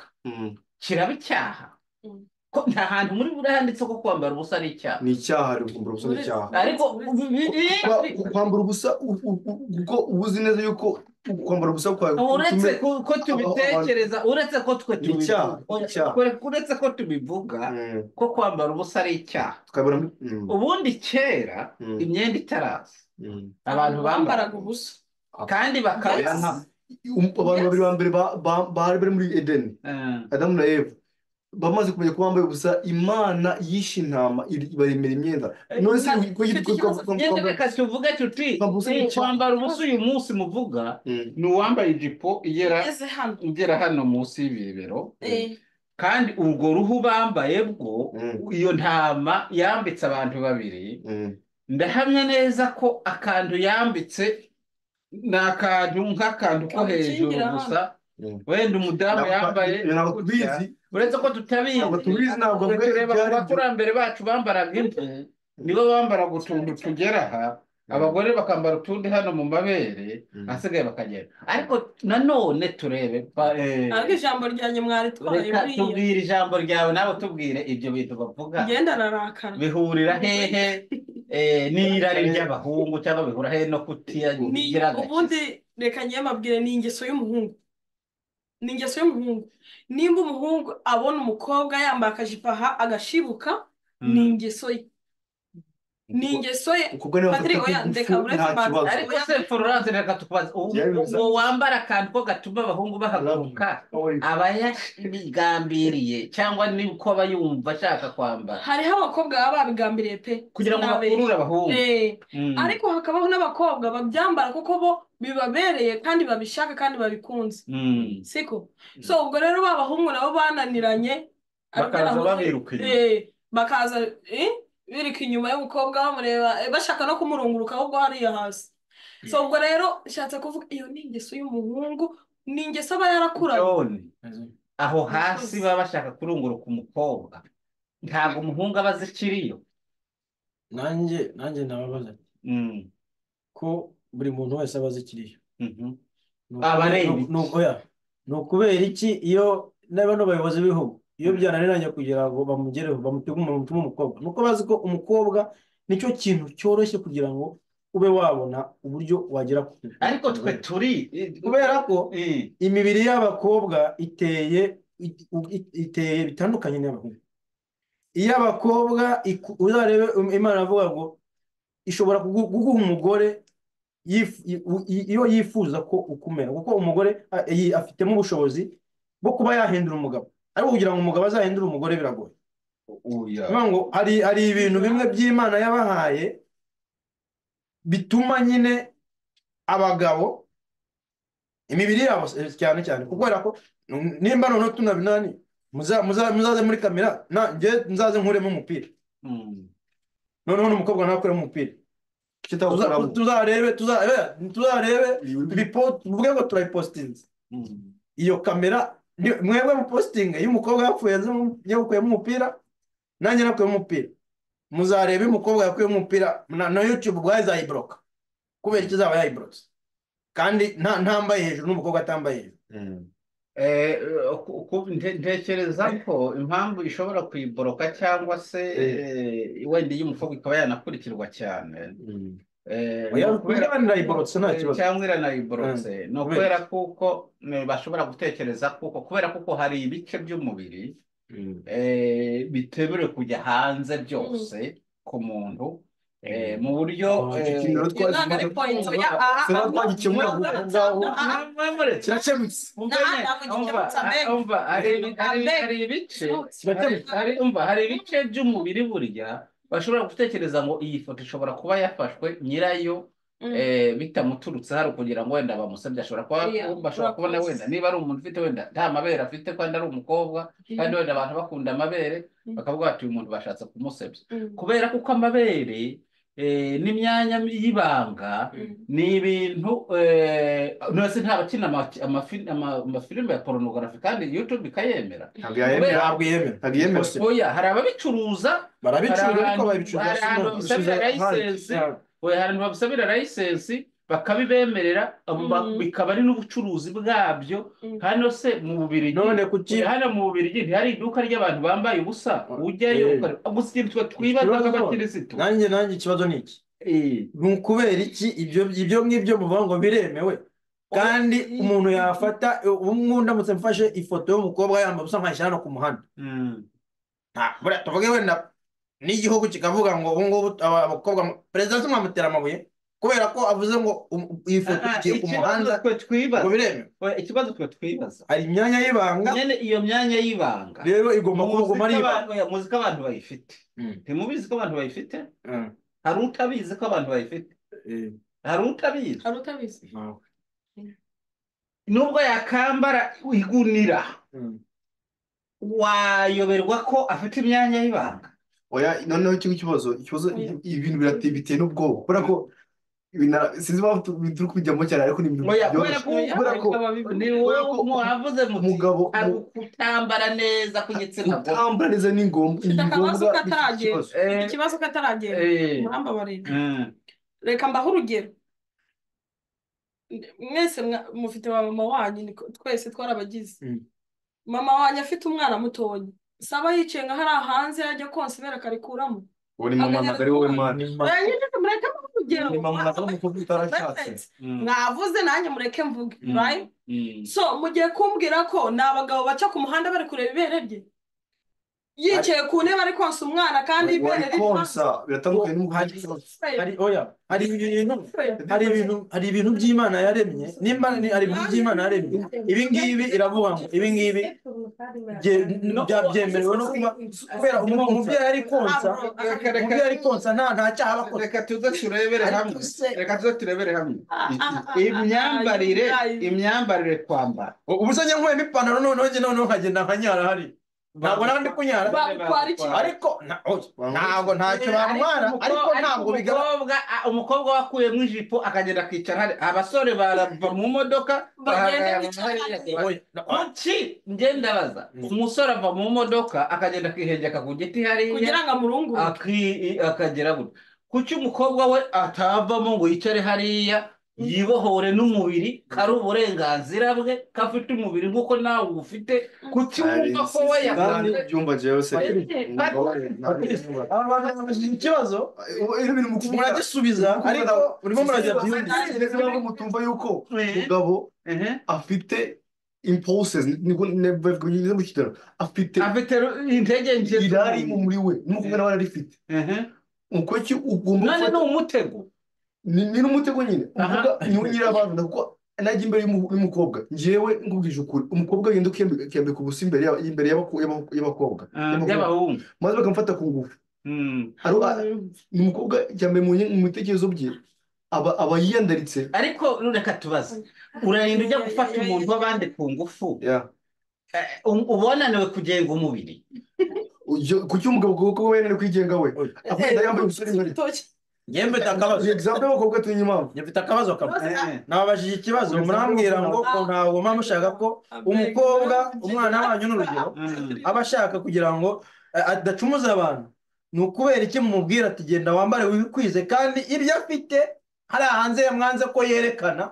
S2: kiraba icyaha. Ko nta hantu muri buriya handitse ko kwambara ubusa ari icyaha.
S4: Ni icyaha, kwambara ubusa ni icyaha.
S2: Ariko
S4: kwambara ubusa kuko uba uzi neza yuko kwambara ubusa kwawe,
S2: uretse ko tubitekereza, uretse ko twe tubivuga, uretse ko tubivuga ko kwambara ubusa ari icyaha. Ubundi kera imyenda itaraza, abantu bambaraga
S1: ubusa
S2: kandi bakaba
S4: abantu babiri ba mbere bari bari muri Edeni, Adamu na Eva, bamaze kumenya ko bambaye ubusa, Imana yishe intama ibaremera imyenda. None se
S2: reka tuvuge tuti kwambara ubusa uyu munsi muvuga ni uwambaye ijipo igera hano munsi y'ibibero, kandi urwo ruhu bambaye bwo iyo ntama yambitse abantu babiri, ndahamya neza ko akantu yambitse ni akantu nk'akantu ko hejuru gusa. Wenda umudamu
S4: Ntabwo
S2: yambaye
S4: ntabwo
S2: gutya,
S4: tubizi,
S2: uretse ko
S4: ntabwo
S2: tutabizi,
S4: tubizi, ntabwo
S2: twe
S4: mvuga
S2: tureba
S4: ibyo
S2: ku
S4: ari byo.
S2: bakurambere bacu bambaraga impu, nibo bambaraga utuntu tugera aha, abagore bakambara utundi hano mu mabere, ahasigaye bakagenda. Ariko nanone turebe
S1: Ariko ijambo ryanjye mwaritwaye
S2: reka
S1: buriya.
S2: Tubwire ijambo ryawe, nawe tubwire ibyo bintu bavuga
S1: Ngenda narakara.
S2: Bihurira hehe n'irari ry'abahungu, cyangwa bihura hehe no
S1: Ni
S2: kutigira agakiza?
S1: Ubundi reka ngiye mbabwire, ni ingeso y'umuhungu. Ni ingeso y'umuhungu. Nimba umuhungu abona umukobwa yambaye akajipo aha agashibuka, ni ingeso ye. Ni ingeso ye.
S4: Umukobwa niba afata
S1: Patrick, oya,
S4: kugufu
S1: ndeka uretse
S4: nta
S1: mbanze.
S4: kibazo.
S2: Ariko
S1: Oya,
S2: se Florence, reka tukubaze,
S4: Njyewe biza
S2: uwo wambara akantu ko gatuma abahungu
S4: I love you.
S2: bahaguruka,
S4: How are you?
S2: aba yabigambiriye cyangwa ni uko aba yumva ashaka kwambara?
S1: Hariho abakobwa baba babigambiriye pe,
S2: Kugira ngo
S1: sinabeshya.
S2: bakurure abahungu.
S1: Ariko hakabaho n'abakobwa babyambara kuko bo bibabereye kandi babishaka kandi babikunze. Siko? So ubwo rero ba bahungu nabo bananiranye, aribyo
S2: Bakaza
S1: nahoze
S2: babiruka inyuma.
S1: Bakaza biruka inyuma y'umukobwa bamureba, bashaka no kumurunguruka ahubwo hariya hasi. So ubwo rero nshatse kuvuga, iyo ni ingeso y'umuhungu, ni ingeso aba yarakuranye.
S2: John, aho hasi
S1: Murakoze.
S2: baba bashaka kurunguruka umukobwa, ntabwo umuhungu aba azi ikiriyo.
S5: Nanjye nababaza ati ko buri muntu wese aba azi ikiriyo. Ni
S2: Aba areba iki?
S5: Oya, ni ukubera iki iyo na bano bayobozi b'ibihugu iyo byananiranye kugira ngo bamugereho, bamutume umukobwa, nuko bazi ko umukobwa nicyo kintu cyoroshye kugira ngo ube wabona uburyo wagera ku
S2: Ariko twe
S5: mugore.
S2: turi
S5: Kubera ko imibiri y'abakobwa iteye bitandukanye n'iy'abahungu. Iyo abakobwa uzarebe, Imana avuga ngo ishobora kuguha umugore iyo yifuza ko ukumera, kuko umugore afitemo ubushobozi bwo kuba yahindura umugabo, ariko kugira ngo umugabo azahindure umugore biragoye.
S2: Oya.
S5: Niyo ngo hari ibintu bimwe by'Imana yabahaye bituma nyine abagabo imibiri yabo cyane cyane, kubera ko nimba noneho tunabinani muzaze muri kamera, njye nzaze nkuremo umupira, noneho n'umukobwa nawe akuremo umupira.
S4: Kitawukuramo.
S5: Tuzarebe tuvuge ngo turayipositinze iyo kamera, mwebwe mupositinge iyo umukobwa yapfuye yakuyemo umupira, nanjye nakuyemo umupira, muzarebe umukobwa yakuyemo umupira na YouTube ubwayo izayiboroka, kubera icyo izaba yayiborotse kandi ntambaye hejuru n'umukobwa atambaye hejuru.
S2: Ntekereza ko impamvu ishobora kuyiboroka cyangwa se wenda iyo umukobwa ikaba yanakurikirwa cyane, ni ukubera
S5: Oya, iranayiborotse nta kibazo.
S2: Cyangwa iranayiborotse, ni ukubera kuko bashobora gutekereza kuko kubera kuko hari ibice by'umubiri bitemerewe kujya hanze byose ku muntu, mu buryo
S4: Icyo kintu rero
S1: Iyo ntabwo ari point. Oya, aha,
S4: sinari
S1: aha,
S4: twagikemura
S1: no,
S4: aho ngaho.
S1: aha,
S4: Kirakemutse.
S1: Ntabwo gikemutse, abeg.
S2: Umva,
S1: Abeg.
S2: hari ibice
S5: Kirakemutse.
S2: umva, hari ibice by'umubiri burya bashobora gutekereza ngo iyi foto ishobora kuba yafashwe nyirayo bitamuturutse hari kugira ngo wenda bamusabye, ashobora kuba bashobora kubona
S1: Urakoze.
S2: wenda niba ari umuntu ufite wenda nta mabere afite kandi ari umukobwa, kandi wenda abantu bakunda amabere, bakavuga bati uyu muntu bashatse kumusebya, kubera kuko amabere n'imyanya y'ibanga ni ibintu none nta bakina amafilime ya porunogarafi kandi YouTube ikayemera.
S4: Ntabwo yayemera.
S5: Ntabwo yemera.
S4: Ntabwo yemera.
S2: Oya, hari ababicuruza,
S5: Barabicuruza,
S2: hari
S5: ariko babicuruza
S2: hari ahantu babisabira license. Oya, hari ahantu babisabira license bakabibemerera, abo bikaba ari n'ubucuruzi bwabyo. Hano se mu Bubiligi,
S5: None kuki
S2: hano mu Bubiligi ntihari iduka ry'abantu bambaye ubusa ujyayo gusa ikintu twe twibaza
S5: Ikibazo
S2: nk'abakirisitu.
S5: Nanjye ikibazo ni iki: ni ukubera iki ibyo ngibyo muvuga ngo biremewe, kandi umuntu yafata, ubu ngubu ndamutse mfashe ifoto y'umukobwa yambaye ubusa nkayishyira hano ku muhanda, buriya tuvuge wenda n'igihugu kikavuga ngo ubu ngubu abakobwa perezida se mwamutera amabuye kubera ko avuze ngo iyi foto igiye ku
S2: Ikibazo
S5: muhanda
S2: twe twibaza
S5: ngo biremewe.
S2: Oya, ikibazo twe twibaza,
S5: hari imyanya y'ibanga
S2: nyene iyo myanya y'ibanga
S5: rero igomba
S2: muzi
S5: kuguma
S2: ko
S5: ari ibanga.
S2: oya, muzi ko abantu bayifite, ntimubizi ko abantu bayifite? Hari utabizi ko abantu bayifite? Hari utabizi?
S1: Hari utabizi.
S5: Ntawe.
S2: Nubwo yakambara igunira, wayoberwa ko afite imyanya y'ibanga.
S4: Oya, noneho ikibazo
S1: Oya.
S4: ibintu biteye n'ubwoba kubera ko Sinzi impamvu turi kujyamo cyane, ariko ni ibintu
S2: Oya, kubera
S4: byoroshye
S2: ko
S4: kubera ko
S2: ni
S4: kubera
S2: wowe
S4: ko
S2: mwavuze muti
S4: umugabo
S2: hari ukutambara neza kw'igitsina gore.
S4: Kutambara neza ni ngombwa,
S1: Mfite
S4: ni
S1: akabazo
S4: ngombwa, bifite
S1: kataragenda.
S4: ikibazo.
S1: Mfite ikibazo kataragenda, murambabarira. Reka mbahe urugero. Mwese mufite ba mama wanyu, twese twarabagize. Mama wanyu afite umwana mutoya, saba yicaye nka hariya hanze, ajya konsa ibere akarikuramo,
S4: Uwo ni mama, ntabwo ari
S1: agahereza
S4: wowe
S1: umwana.
S4: mani.
S1: Oya nyine mureke mbahe urugero.
S4: Ni mama, ntabwo ari umukobwa utarashatse.
S1: Uretse, mwavuze nanjye mureke mvuge, right? So mugiye kumbwira ko ni abagabo baca ku muhanda bari kureba ibere rye, yicaye ku ntebe ari konsa umwana kandi ibere
S4: Wari
S1: riri hanze?
S4: konsa biratandukanye n'umukobwa.
S5: Hari hari oya, hari ibintu hari ibintu by'Imana yaremye, nimba hari ibintu by'Imana yaremye, ibi ngibi iravuga ngo ibi ngibi byemerewe no kuba kubera umubyeyi ari konsa,
S2: Reka reka
S5: umubyeyi ari konsa nta cyaha aba akoze.
S2: Reka tuze turebere hamwe, reka tuze turebere hamwe imyambarire, imyambarire, kwambara.
S5: Ubu se njye nkuyemo ipantaro, noneho njye noneho nkagenda nkanyara hari, ntabwo naba ndi kunyara.
S1: Bagutwara iki?
S5: Ariko ntabwo ntacyo bantwara, ariko ntabwo bigaragara.
S2: Umukobwa wakuyemo ijipo akagenda akicara hari abasore barava mu modoka
S1: bagende
S2: bahagarara
S1: bicara
S2: hariya.
S1: hanze.
S2: Kuki njye ndabaza, umusore ava mu modoka akagenda akihengeka ku giti hariya
S1: kugira ngo amurunguruke,
S2: akagera gutya, kuki umukobwa we atavamo ngo yicare hariya yibohore n'umubiri, kari uburenganzira bwe, ko afite umubiri nk'uko nawe uwufite? Kuki wumva ko we
S4: Kandi
S2: yakoze?
S4: Byumva jewe se.
S5: Aba bantu babajije ikibazo,
S4: Ibintu mukuvuga
S5: muragisubiza, ariko urimo murajya byundi.
S4: Sinzi impamvu mutumva yuko umugabo afite impulses, niko never mu Kinyarwanda, afite
S2: afite intege nke
S4: irari muri we n'umukobwa nawe ararifite. Uko ki ugomba
S2: None ni
S4: gufata
S2: umutego.
S4: Ni n'umutego nyine. Umukobwa niwe nyirabanza, kuko najya imbere y'umukobwa, njyewe nkubwije ukuri, umukobwa yenda ukiyambika ubusa imbere y'abakobwa, y'abahungu,
S2: y'abahungu,
S4: maze bakamufata ku ngufu, ni umukobwa cyambere mu bitekerezo bye aba yiyandaritse.
S2: Ariko reka tubaze, urarinda ujya gufata umuntu w'abandi ku ngufu, ubonaniwe kugenga umubiri?
S4: Kuki umugabo kuko we yananiwe kwigenga, we akunda yambaye ubusa imbere?
S5: Njye mfite akabazo.
S4: Example y'abakobwa tuzi impamvu.
S5: Njye mfite akabazo kamwe. Nababajije ikibazo, murambwira ngo ntabwo muba mushaka ko umukobwa, umwana wanyu n'urugero, aba ashaka kugira ngo adacumuza abantu. Ni ukubera iki mumubwira ati genda wambare wikwize, kandi ibyo afite hariya hanze yamwanze ko yerekana,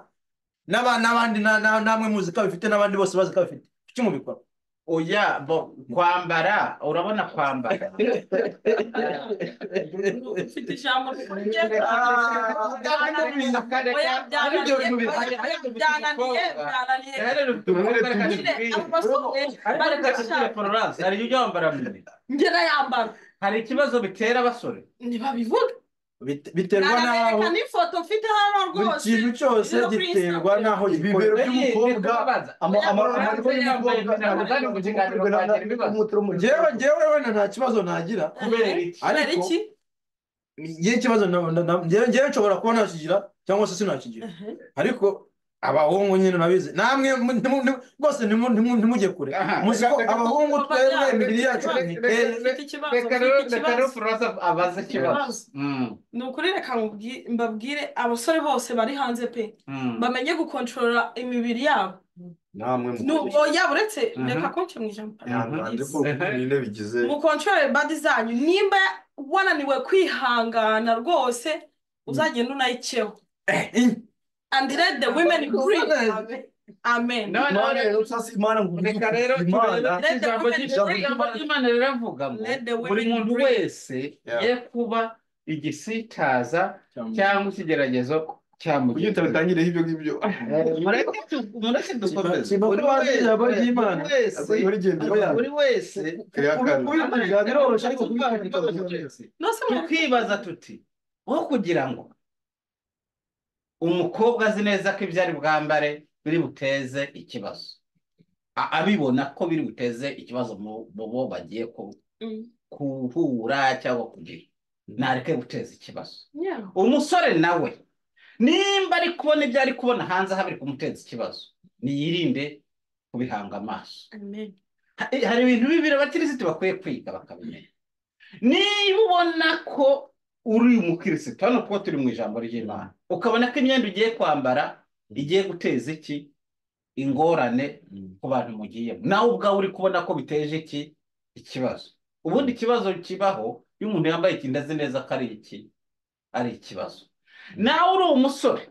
S5: n'abandi namwe muzi ko abifite, n'abandi bose bazi ko abifite? Kuki mubikora?
S2: Oya, bo kwambara, urabona kwambara.
S1: Ufite ijambo oya,
S2: Ibyo bintu
S1: byananiye,
S2: bihari.
S1: Oya, byananiye, byananiye nyine. Abo basore bari gushaka.
S2: Florence, hari ujya wambara mini?
S1: Njye nayambara.
S2: Hari ikibazo bitera abasore?
S1: Ntibabivuga.
S5: Biterwa n'aho
S1: Nanabereka n'ifoto mfite hano
S5: buri
S1: rwose
S5: kintu cyose
S1: iri no kuri
S5: giterwa
S1: Instagram.
S5: n'aho
S4: Ibibero
S5: gikorera.
S4: by'umukobwa, amariko y'umukobwa ntabwo agomba gukorwa n'umutwe.
S5: Njyewe wenda nta kibazo nagira.
S2: Kubera iki?
S1: Kubera
S5: Ariko
S1: iki?
S5: njyewe ikibazo njyewe nshobora kuba nakigira cyangwa se sinakigira, ariko abahungu nyine nabizi namwe rwose ntimujye kure, muzi ko abahungu
S1: Papa,
S5: twebwe
S1: byananiye.
S5: imibiri yacu ntiteye.
S1: Mfite ikibazo,
S2: Reka
S1: mfite
S2: rero, reka rero
S1: ikibazo.
S2: Florence abaze ikibazo.
S1: Ikibazo. Ni ukuri, reka mbabwire abasore bose bari hanze pe, bamenye gukontorora imibiri yabo.
S4: Namwe
S1: Oya, uretse reka kunce mu ijambo.
S4: Ihangane ko nyine bigize.
S1: Mukontorore body zanyu. Nimba wananiwe kwihangana rwose, uzagenda unayiceho and let the women breathe, amen.
S2: None
S4: Imana rero, sasa Imana ngo
S2: Reka rero
S4: Imana
S2: turebe
S1: Let the
S2: ijambo
S1: women breathe.
S2: Ijambo ry'Imana riravuga ngo
S1: Let the
S2: buri
S1: women
S2: muntu
S1: breathe.
S2: wese ye kuba igisitaza cyangwa ikigeragezo cya
S4: Kuki
S2: mugenzi we.
S4: utabitangireho ibyo ngibyo?
S2: Mureke dukomeze.
S5: Simba ko
S2: Buri
S5: bazi
S2: wese,
S5: ijambo
S2: buri
S5: ry'Imana.
S2: wese,
S4: Oya.
S2: buri wese
S4: Kayakana.
S5: Kubivuga biroroshye, ariko kubikora
S1: Nose
S2: tukibaza tuti aho kugira ngo umukobwa azi neza ko ibyo ari bwambare biri buteze ikibazo, abibona ko biri buteze ikibazo mu bo bagiye kuhura cyangwa kugira, nareke guteza ikibazo. Umusore nawe nimba ari kubona ibyo ari kubona hanze aha biri kumuteza ikibazo, niyirinde kubihanga amaso.
S1: Amen.
S2: Hari ibintu bibiri abakirisitu bakwiye kwiga bakabimenya. Niba ubona ko Uri umukirisitu hano kuko turi mu ijambo ry'Imana, ukabona ko imyenda ugiye kwambara igiye guteza iki ingorane ku bantu mugiyemo, nawe ubwawe uri kubona ko biteje iki ikibazo. Ubundi ikibazo kibaho iyo umuntu yambaye ikintu azi neza ko ari iki ari ikibazo. Nawe uri umusore,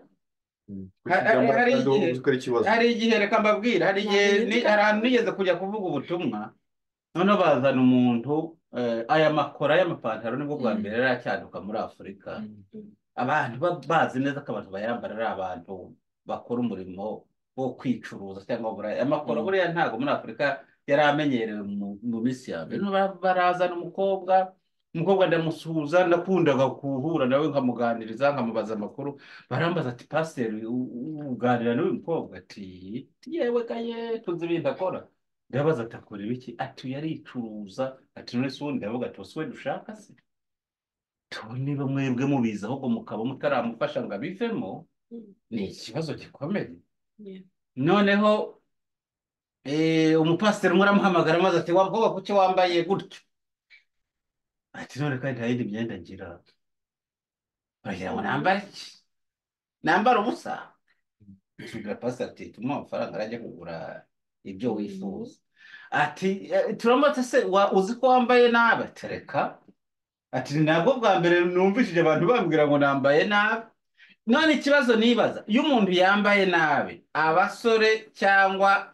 S2: hari igihe reka mbabwira, hari igihe hari ahantu nigeze kujya kuvuga ubutumwa, noneho bazana umuntu aya makora y'amapantaro nibwo bwa mbere yari acyaduka muri Afurika. Abantu bazi neza ko abantu bayambara ari abantu bakora umurimo wo kwicuruza cyangwa buraya. Amakora buriya ntabwo muri Afurika yari amenyerewe mu minsi ya mbere. Barazana umukobwa ndamusuhuza, nakundaga guhura nawe nkamuganiriza nkamubaza amakuru. Barambaza ati pasiteri uganira n'uyu mukobwa? Ati yewe gaye tuzi ibintu akora. Ndabaza ati akora ibiki? Ati yaricuruza. Ati none se ubundi? Ndavuga ati ese we dushaka se niba mwebwe mubizi ahubwo mukaba mutaramufasha ngo abivemo, ni ikibazo gikomeye. Noneho umupasiteri umwe aramuhamagara maze ati wa mukobwa kuki wambaye gutyo? Ati none kandi nta yindi myenda ngira, baragira ngo nambare iki? Nambare ubusa? Tubwira pasiteri ati tumuhe amafaranga arajya kugura ibyo wifuza. Ati turamutse se uzi ko wambaye nabi? Ati reka. Ati ntabwo bwa mbere numvishije abantu bambwira ngo nambaye nabi. None ikibazo nibaza, iyo umuntu yambaye nabi, abasore cyangwa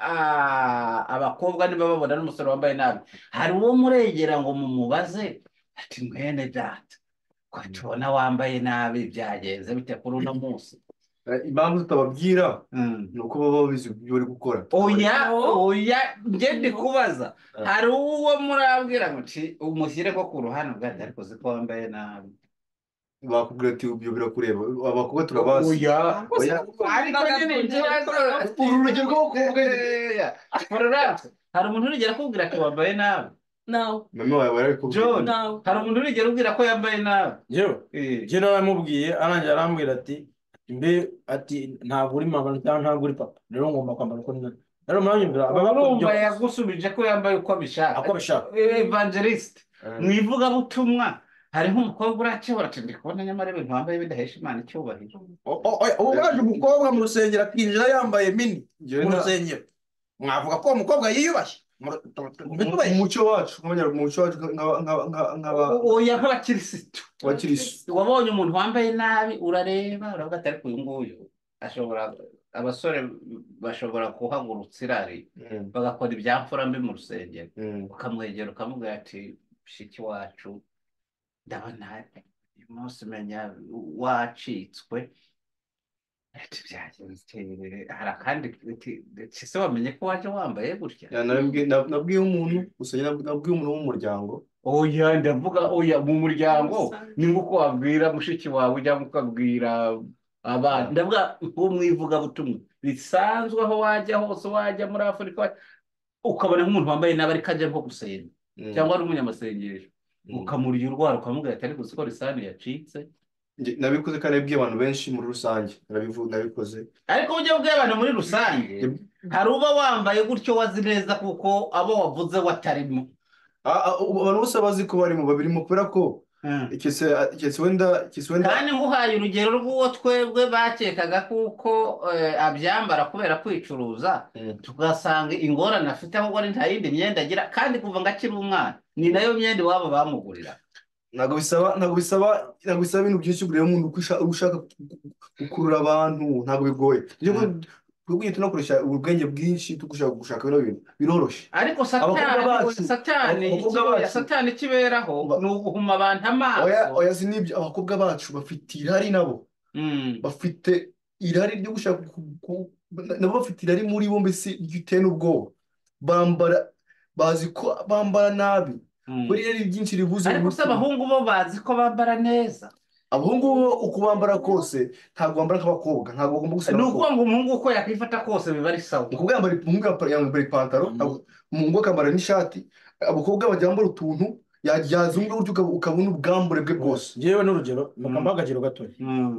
S2: abakobwa niba babona n'umusore wambaye nabi, hari uwo muregera ngo mumubaze ati mwene data ko tubona wambaye nabi byagenze bite kuri uno munsi?
S4: Impamvu tutababwira ni uko baba babizi ibyo bari gukora.
S2: Oya oya, njye ndi kubaza, hari uwo murabwira ngo umushyire ko ku ruhande ubwanjye ariko uzi ko wambaye nabi?
S4: Bakubwira ati ibyo birakureba, abakobwa turabazi.
S2: Oya ariko nyine ikibazo
S4: uru rugero rwo
S2: kuvuga hari umuntu urigera akubwira ati wambaye nabi?
S1: No.
S4: Mama wawe yarabikubwiye?
S2: John, hari umuntu urigera ubwira ko yambaye nabi?
S5: Yewe njye naramubwiye arangira arambwira ati mbe ati ntabwo uri mama cyangwa ntabwo uri papa, rero ngomba kwambara uko nari. Rero muranyumvira aba
S2: urumva yagusubije ko yambaye uko abishaka.
S5: Uko abishaka.
S2: Evangelist mu ivugabutumwa hariho umukobwa urakebura ati ndi kubona nyamara ibintu wambaye bidahesha Imana icyubahiro.
S3: Ubu umukobwa mu rusengero akinjira yambaye mini mu rusengero, mwavuga ko uwo mukobwa yiyubashye?
S4: Mu muco wacu
S2: oya nk'abakirisitu wabonye umuntu wambaye nabi urareba uravuga ati ariko uyu nguyu ashobora, abasore bashobora guhagurutsa irari bagakora ibyamfura mbi mu rusengero, ukamwegera ukamubwira ati mushiki wacu ndabona uyu munsi umenya wacitswe, ati byagenze hari akandi ese wamenye ko waje wambaye gutya?
S4: Nabwiye umuntu gusa, nabwiye umuntu wo mu muryango.
S2: Oya ndavuga oya mu muryango ni nkuko wabwira mushiki wawe cyangwa ukabwira abana. Ndavuga nko mu ivugabutumwa risanzwe aho wajya hose, wajya muri Afurika ukabona nk'umuntu wambaye nabi ariko ajya nko gusenga cyangwa ari umunyamasengesho, ukamurya urwara ukamubwira ati ariko uzi ko lisani yacitse.
S4: Nabikoze kandi nabwiye abantu benshi muri rusange, nabikoze.
S2: Ariko ujya ubwira abantu muri rusange, hari uba wambaye gutyo wazi neza kuko abo wavuze watarimo.
S4: Abantu bose bazi ko barimo babirimo kubera ko keretse wenda
S2: kandi nguhaye urugero rw'uwo twebwe bakekaga kuko abyambara kubera kwicuruza, tugasanga ingorane afite ahubwo ari nta yindi myenda agira, kandi kuva ngo akiri umwana ni nayo myenda iwabo bamugurira.
S4: Ntabwo bisaba ibintu byinshi kureba umuntu ushaka gukurura abantu, ntabwo bigoye. Twebwe tunakoresha ubwenge bwinshi tugushaka gushaka bino bintu biroroshye.
S2: Ariko satani ikiberaho ni uguhuma abantu amaso.
S4: Oya si nibyo, abakobwa bacu bafite irari nabo, bafite irari ryo gushaka, nabo bafite irari muri bo mbese riteye n'ubwoba. Bambara bazi ko bambara nabi, kuri irari byinshi ribuze.
S2: Ariko se abahungu bo bazi ko bambara neza?
S4: Abahungu bo uko bambara kose ntabwo bambara nk'abakobwa, ntabwo bagomba gusa
S2: Ni ukuvuga ngo umuhungu uko yakwifata kose biba ari sawa.
S4: Umukobwa yambara ipantaro, umuhungu akambara n'ishati, abakobwa bajya bambara utuntu Yazunga gutyo ukabona ubwambure bwe bwose.
S5: Yewe n'urugero bakampa agaciro gatoya.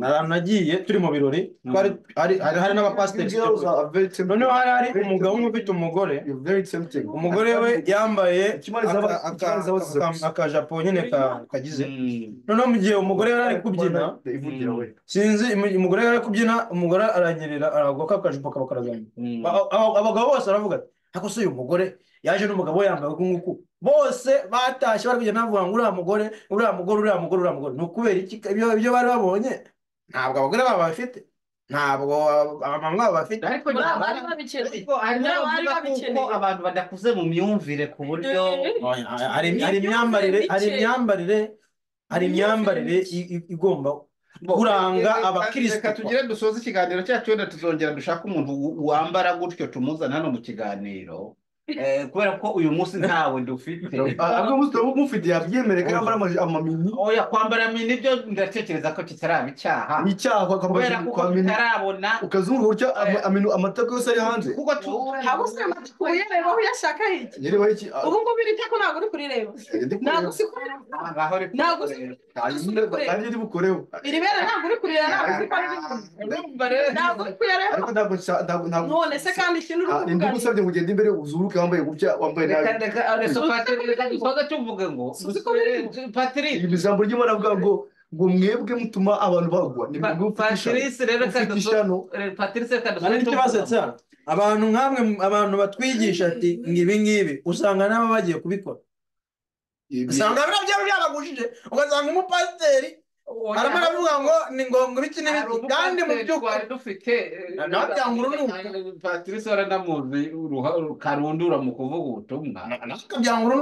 S5: Ahantu nagiye turi mu birori twari hari n'abapasiteri.
S4: Girls are very tempting.
S5: Noneho hari
S4: Very
S5: umugabo umwe ufite umugore.
S4: You're very tempting.
S5: Umugore we yambaye
S4: Ikimana zaba
S5: akajapo nyine kagize. Noneho mu gihe umugore yari ari kubyina,
S4: ivugira we.
S5: Sinzi umugore yari ari kubyina, umugore aranyerera aragwa ka kajipo kaba karazamuka. Abagabo bose baravuga ati ariko se uyu mugore yaje n'umugabo we yambaye nk'uku. Bose batashye bari kugenda bavuga ngo uriya mugore, uriya mugore, uriya mugore, uriya mugore. Ni ukubera iki ibyo bari babonye? Ntabwo abagore babo bafite, ntabwo abamama babo bafite.
S2: Ariko
S1: bari babikeneye.
S2: Hari n'abavuga ko abantu badakuze mu myumvire ku buryo
S5: hari imyambarire igomba kuranga abakristo.
S2: Reka tugire dusoze ikiganiro cyacu, wenda tuzongera dushaka umuntu wambara gutyo tumuzana hano mu kiganiro. Kubera ko uyu munsi ntawe dufite.
S4: Ahubwo umunsi mufite yabyemere ko yambara amamini.
S2: Oya, kwambara mini byo ndatekereza ko kitaraba icyaha.
S4: Ni icyaha
S2: kubera ko tutarabona
S4: ukazunguruka utya amatako yose ari hanze.
S2: Kuko
S1: habuse amatako uyareba aho uyashaka iki?
S4: Yareba iki?
S1: Ubu ngubu iri tako ntabwo uri kurireba. Ntabwo usi kureba. Ntabwo
S4: usi ndi bukoreho.
S1: Iri bere ntabwo uri kurireba, ntabwo uzi ko ari rinini. Ntabwo uri kuyareba.
S4: Ariko ntabwo
S1: none se kandi ikintu uri kuvuga.
S4: Ndagusabye ngo ugende imbere uzuruke wambaye gutya wambaye nabi.
S2: Reka tuvuge ngo Patrice,
S4: ijambo ry'Imana avuga ngo mwebwe mutuma abantu bagwa. Ni mwebwe
S2: Patrice rero Patrice
S5: kadusoza. Abantu nkamwe abantu batwigisha ati ngibi ngibi usanga nabo bagiye kubikora.
S3: Usanga biriya byabagushije, ugasanga umupasiteri arimo aravuga ngo ni ngombwa ibiki n'ibiki, kandi mu by'ukuri
S2: dufite Patrice waranamuzi karundura mu kuvuga ubutumwa.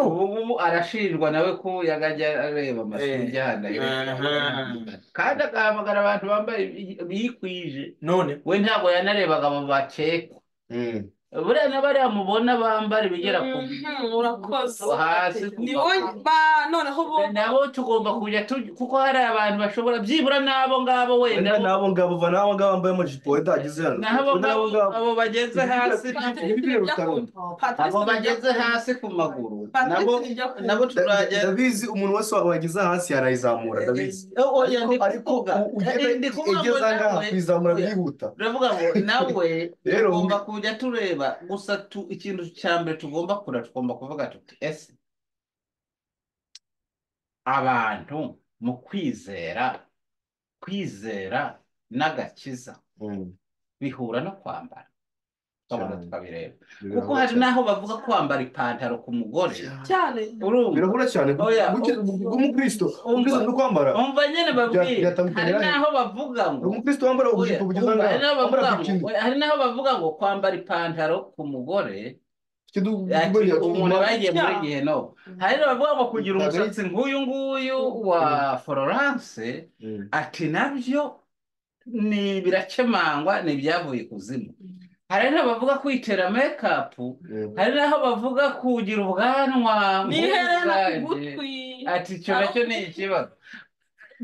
S2: Ubu arashinjwa nawe ko yagajya areba amasugi hano kandi agahamagara abantu bambaye bikwije.
S5: None
S2: we ntabwo yanarebaga abo bakekwa. Buriya n'abariya mubona bambara ibigera ku
S1: urakoze
S2: hasi
S1: noneho bo
S2: nabo tugomba kujya kuko hari abantu bashobora byibura n'abo ngabo wenda
S4: n'abo ngabo n'abo ngabo bambaye amajipo wenda ageze hano
S2: n'abo ngabo bageze hasi abo bageze hasi ku maguru nabo turajya.
S4: Ndabizi umuntu wese wageze hasi arayizamura, ndabizi. Ariko ugeze ngaha kwizamura byihuta.
S2: Uravuga ngo nawe tugomba kujya tureba gusa ikintu cya mbere tugomba kura tugomba kuvuga tuti ese abantu mu kwizera n'agakiza bihura no kwambara tukabireba, kuko hari n'aho bavuga kwambara ipantaro ku mugore
S1: cyane
S4: birahura cyane umukristo no kwambara.
S2: Umva nyine babwira hari n'aho bavuga ngo
S4: umukristo wambara ubujipo bugeze ngaha,
S2: hari n'aho bavuga ngo kwambara ipantaro ku mugore umuntu bagiye muri gihe no hari n'aho bavuga ngo kugira umusatsi nk'uyu nguyu wa Florence ati nabyo ni birakemangwa ni ibyavuye kuzimu. Hari n'aho bavuga kwitera make-up, hari n'aho bavuga kugira ubwanwa
S1: n'iherena ku gutwi,
S2: ati icyo nacyo ni ikibazo.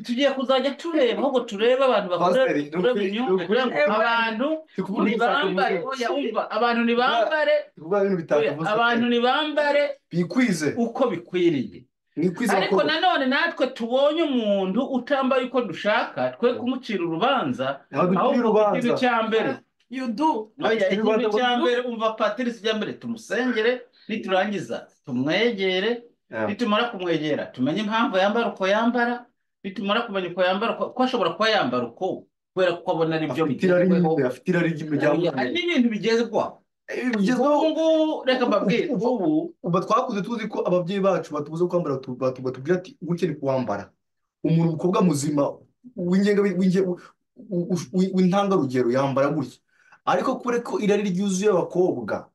S2: Tugiye kuzajya tureba ahubwo turebe abantu bakora imyumvire, abantu ntibambare, abantu ntibambare, abantu ntibambare
S4: bikwize
S2: uko bikwiriye. Ariko nanone natwe tubonye umuntu utambaye uko dushaka twe kumucira urubanza, ahubwo ikintu cya mbere
S1: You do.
S2: Ikintu cya mbere umva Patrice cya mbere tumusengere, niturangiza tumwegere, nitumara kumwegera tumenye impamvu yambara uko yambara, nitumara kumenya uko yambara ko ashobora kuba yambara uko kubera ko abona ari byo
S4: bigezweho, afite irari ry'imiryango,
S2: hari n'ibintu bigezweho. Ubu ngubu reka mbabwire,
S4: ubu twakuze tuzi ko ababyeyi bacu batubuza kwambara, batubwira ati gutya ni kuwambara. Umuntu umukobwa muzima w'intangarugero yambara gutya. Ariko kure ko irari ryuzuye abakobwa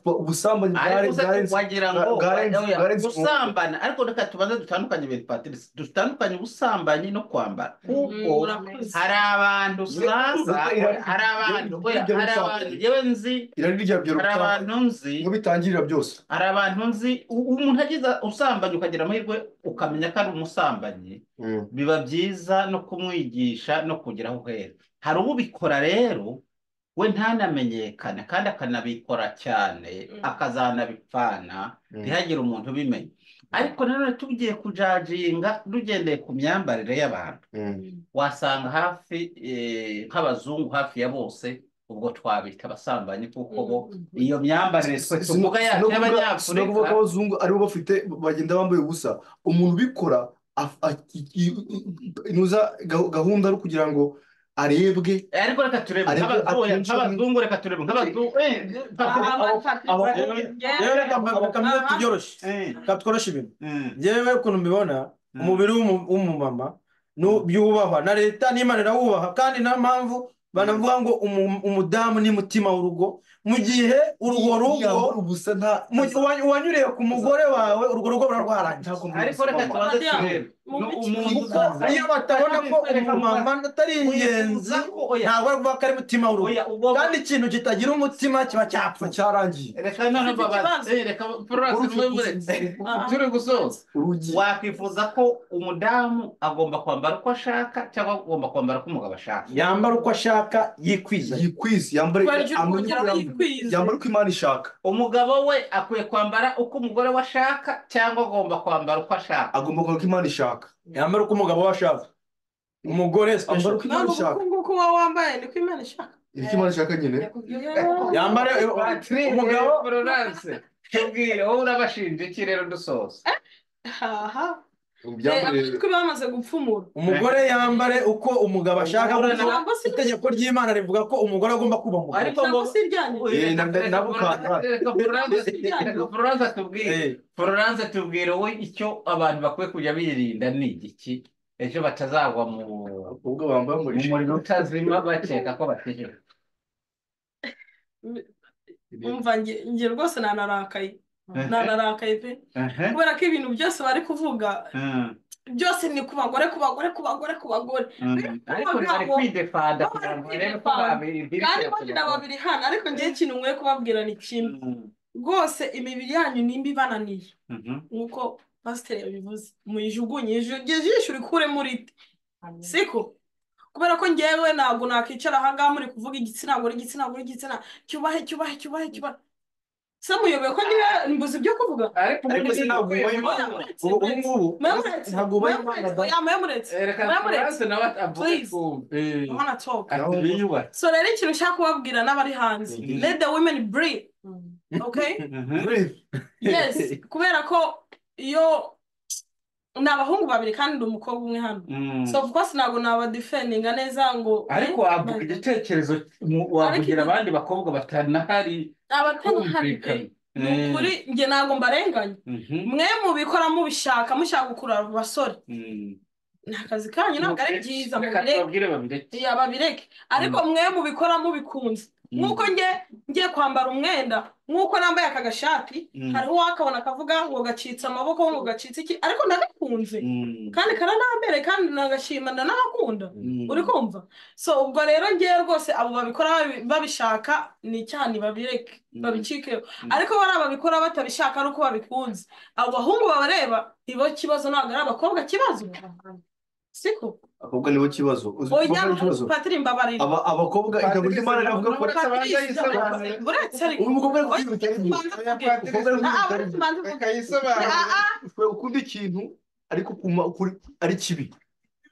S4: ubusambanyi
S2: bwarenze gusambana. Ariko reka tubanze dutandukanye ibintu Patrice, dutandukanye ubusambanyi no kwambara, kuko hari abantu usanga hari abantu yewe nzi hari abantu nzi
S4: ngo bitangirira byose,
S2: hari abantu nzi umuntu agize usambanyi ukagira amahirwe ukamenya ko ari umusambanyi, biba byiza no kumwigisha no kugira aho uhera. Hari ubikora rero we ntanamenyekane kandi akanabikora cyane akazanabipfana ntihagire umuntu ubimenya. Ariko nanone tugiye kujajinga tugendeye ku myambarire y'abantu, wasanga hafi nk'abazungu hafi ya bose ubwo twabita abasambanyi, kuko bo iyo myambarire twe tuvuga yacu
S4: Si no kuvuga ko
S2: y'abanyafurika.
S4: Abazungu aribo bafite bagenda bambaye ubusa. Umuntu ubikora inuza gahunda ari ukugira ngo arebwe.
S2: Ariko reka turebe
S4: Arebwe
S2: nk'abazungu,
S4: attention.
S2: Nk'abazungu, reka turebe nk'abazungu,
S5: Yewe, reka mbibe tubyoroshye, reka tworoshye ibintu. Njyewe ukuntu mbibona, umubiri w'umumama byubahwa na leta n'Imana irawubaha, kandi niyo mpamvu banavuga ngo umudamu ni mutima w'urugo. Mu gihe urwo rugo
S4: Yambara ubusa nta
S5: wanyuriye ku mugore wawe, urwo rugo rwarwarangiye.
S4: Ntabwo
S2: Ariko reka
S4: mama.
S2: tubanze turebe
S1: Mu
S2: ni
S1: biki?
S2: umuntu
S5: Kuko iyo batabona ko umumama atari ingenzi,
S2: wifuza ko oya
S5: ntabwo ari kuvuga ko ari mutima w'urugo,
S2: oya ubwo
S5: kandi ikintu kitagira umutima kiba cyapfuye.
S4: Cyarangiye.
S2: Reka noneho
S1: Ufite
S2: babaze
S1: ikibazo.
S2: Reka Florence
S4: Ufite
S2: mube muretse turi gusoza.
S4: Urugi.
S2: Wakwifuza ko umudamu agomba kwambara uko ashaka cyangwa agomba kwambara uko umugabo ashaka?
S5: Yambara uko ashaka, yikwiza.
S4: Yikwize, yambare,
S1: Kubera icyo uri
S4: amenye
S1: kongera
S4: uko yambara,
S1: yikwize.
S4: Yambara uko Imana ishaka.
S2: Umugabo we akwiye kwambara uko umugore we ashaka cyangwa agomba kwambara uko ashaka?
S4: Agomba kwambara uko Imana ishaka.
S5: Yambara uko umugabo we ashaka, umugore
S4: Ambara
S5: special.
S4: uko Imana
S1: Ntabwo
S4: ishaka.
S1: uku nguku uba wambaye niko Imana ishaka.
S4: Icyo Imana ishaka nyine.
S5: Yambare
S2: Patrick
S5: umugabo.
S2: Florence, tubwire wowe, urabashinja iki rero dusoza?
S1: Haha.
S4: Ibyambarire.
S1: Amatwi bamaze gupfumura.
S5: Umugore yambare uko umugabo ashaka,
S2: Umugore
S5: kuko
S1: Ijambo si
S5: itegeko ry'Imana rivuga ko umugore agomba kuba umugabo.
S2: Ariko ngo
S1: Ijambo si iryanyu.
S4: Nabukanda.
S2: Reka Florence, reka Florence atubwire. Florence, tubwire wowe, icyo abantu bakwiye kujya birinda ni igiki ejo batazagwa mu
S4: Ubwo bambaye
S2: mu muriro utazima bakeka ko bategereje?
S1: Umva, njye rwose nanarakaye, nanarakaye pe, kubera ko ibintu byose bari kuvuga byose ni ku bagore, ku bagore, ku bagore, ku bagore.
S2: Ariko bari
S1: Abagabo
S2: kwidefanda
S1: bo bari
S2: kugira ngo barebe ko
S1: kwidefanda,
S2: babihirikira
S1: kandi
S2: ku
S1: bo ni na
S2: bagore.
S1: babiri hano. Ariko njyewe ikintu nkwiye kubabwira ni kimwe rwose: imibiri yanyu nimba ibananiye, nk'uko pasiteri yabivuze, muyijugunye, ijisho urikuremo urite, siko? Kubera ko njyewe ntabwo nakwicara aha ngaha muri kuvuga igitsina gore, igitsina gore, igitsina cyubahe, cyubahe, cyubahe, cyubahe. Se muyobewe ko njyewe mbuze ibyo kuvuga?
S2: Ariko
S4: Ariko
S2: ubundi
S4: se ntabwo
S2: ukwiye
S4: wubaha Imana?
S1: Oya, muretse,
S4: Ubu
S1: muretse,
S4: ngubu
S1: muretse,
S4: ntabwo wubaha Imana
S1: muretse,
S4: da.
S1: oya, muretse,
S2: Reka
S1: muretse.
S2: Florence nawe avuge.
S1: Please.
S2: Twumve.
S1: I wanna talk.
S2: Ati biyubahe.
S1: So rero ikintu nshaka kubabwira n'abari hanze, let the women breathe, okay?
S4: Breathe.
S1: Yes, kubera ko iyo ni abahungu babiri kandi ndi umukobwa umwe hano, so of course ntabwo nabadefendinga neza ngo
S2: Ariko wavuga igitekerezo wavugira abandi bakobwa batanahari.
S1: Abatanahari pe.
S2: Kumvikana.
S1: Ni ukuri njye ntabwo mbarenganya. Mwe mubikora mubishaka, mushaka gukurura abo basore, ni akazi kanyu, ntabwo ari byiza.
S2: Reka
S1: Mubireke.
S2: tubabwire babireke.
S1: Iya, babireke. Ariko mwe mubikora mubikunze, nk'uko nge ngiye kwambara umwenda, nk'uko nambaye aka gashati, hariho uwakabona akavuga ngo gacitse amaboko, ngo gacitse iki, ariko ndagakunze kandi karanambere kandi nagashima, ndanagakunda. Uri kumva? So ubwo rero ngewe rwose abo babikora babishaka ni icyaha, ntibabireke, babicikeho. Ariko bariya babikora batabishaka ari uko babikunze, abo bahungu babareba nibo kibazo, ntabwo ari abakobwa kibazo, siko?
S4: Abakobwa nibo kibazo. Uzi
S1: Oya.
S4: abakobwa nibo kibazo.
S1: Patiri, mbabarira.
S4: Abakobwa, ijambo ry'Imana rivuga ko
S2: Uretse abanza
S1: Patrice,
S2: yisobanure.
S1: uretse ariko
S4: ubu umukobwa ari kuvuga ibintu bitari byo.
S1: Banza
S3: Oya,
S1: mvuge.
S3: Patrice,
S4: Umukobwa ari kuvuga
S1: Ah,
S4: ibintu bitari
S1: uretse
S4: byo.
S1: mbanze mvuge.
S3: Reka yisobanure.
S1: Ah, ah.
S4: Ushobora gukunda ikintu ariko kuma ukuri ari kibi.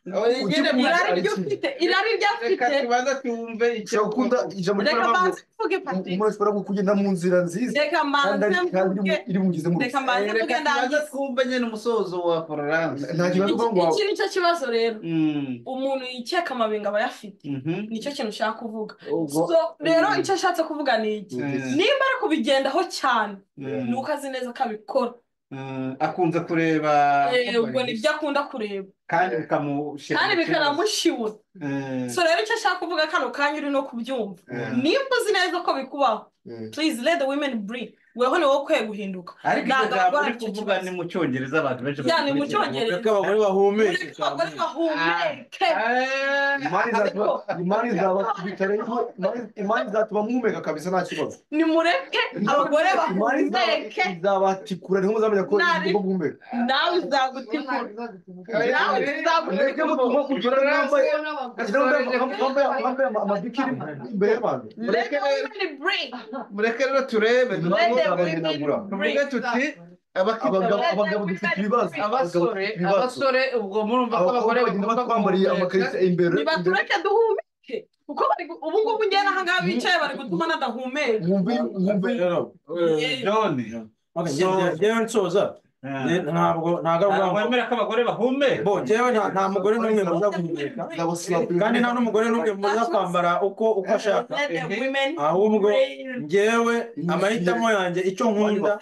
S3: Oya, nyine
S4: Ugikunda
S1: Irari
S4: ari
S1: ryo
S4: kibi.
S1: ufite, irari ryo
S3: reka
S1: afite.
S3: tubanze twumve icyo
S4: Ushobora gukunda ijambo
S1: Reka
S4: ry'Imana rivuga ngo
S1: mbanze mvuge, Patrice.
S4: umuntu ashobora kugenda mu nzira nziza
S1: Reka
S4: kandi ari
S1: mbanze
S4: kandi
S1: mvuge.
S4: iri bumugeze mu
S1: Reka
S4: rupfu.
S1: mbanze mvuge
S3: Reka tubanze
S1: ndangize.
S2: Twumve nyine umusozo wa Florence.
S4: Nta kibazo
S1: Iki
S4: kuvuga ngo
S1: iki nicyo kibazo rero. Umuntu yikeka amabinga aba ayafite. Nicyo kintu ushaka kuvuga.
S2: Ubwo
S1: So rero icyo ashatse kuvuga ni iki: nimba ari kubigendaho cyane, ni uko azi neza ko abikora.
S2: Akunze kureba
S1: Ubwo nibyo akunda kureba
S2: kandi bikamushyira
S1: kandi
S2: mu kibazo.
S1: bikanamushibura. So rero icyo ashaka kuvuga kano kanya uri no kubyumva, nimba uzi neza ko bikubaho, please let the women breathe. Weho ni wowe ukwiye guhinduka.
S2: Ariko iryo
S1: Ntabwo
S2: jambo
S1: abagore
S2: uri
S1: aricyo
S2: kuvuga
S1: kibazo.
S2: ni mu Cyongereza, abantu benshi
S1: Ya, ni mu
S2: bagikurikira.
S1: Cyongereza.
S5: Mureke abagore bahumeke.
S1: Mureke abagore bahumeke.
S4: Imana izatuma
S1: Ariko
S4: Imana izabakubita rero, Imana izatuma muhumeka kabisa, nta kibazo.
S1: Nimureke abagore
S4: Imana
S1: bahumeke.
S4: Izabatikura, niho muzamenya ko
S1: Nari
S4: mugomba guhumeka.
S1: Nawe izagutikura, nawe
S4: Mureke
S1: izagutikura.
S4: mutuma mugera mwambaye amabikini imbere y'abantu.
S1: Let the women breathe.
S2: Mureke rero turebe
S1: Let the women
S2: tuvuge
S1: breathe.
S2: tuti
S4: Abagabo dufite ibibazo,
S2: abasore ubwo murumva ko abagore
S4: abakobwa bagenda batwambariye amakarita imbere.
S1: Nibatureke duhumeke, kuko bari ubu ngubu njye n'aha ngaha bicaye bari gutuma nadahumeka.
S4: Mwumve
S2: John,
S5: njyewe nsoza ntabwo
S2: wemera ko abagore bahumeka.
S5: Bo njyewe nta mugore n'umwe muza guhumeka, kandi nta n'umugore n'umwe muza kwambara uko ashaka. Ahubwo njyewe amahitamo yanjye icyo nkunda,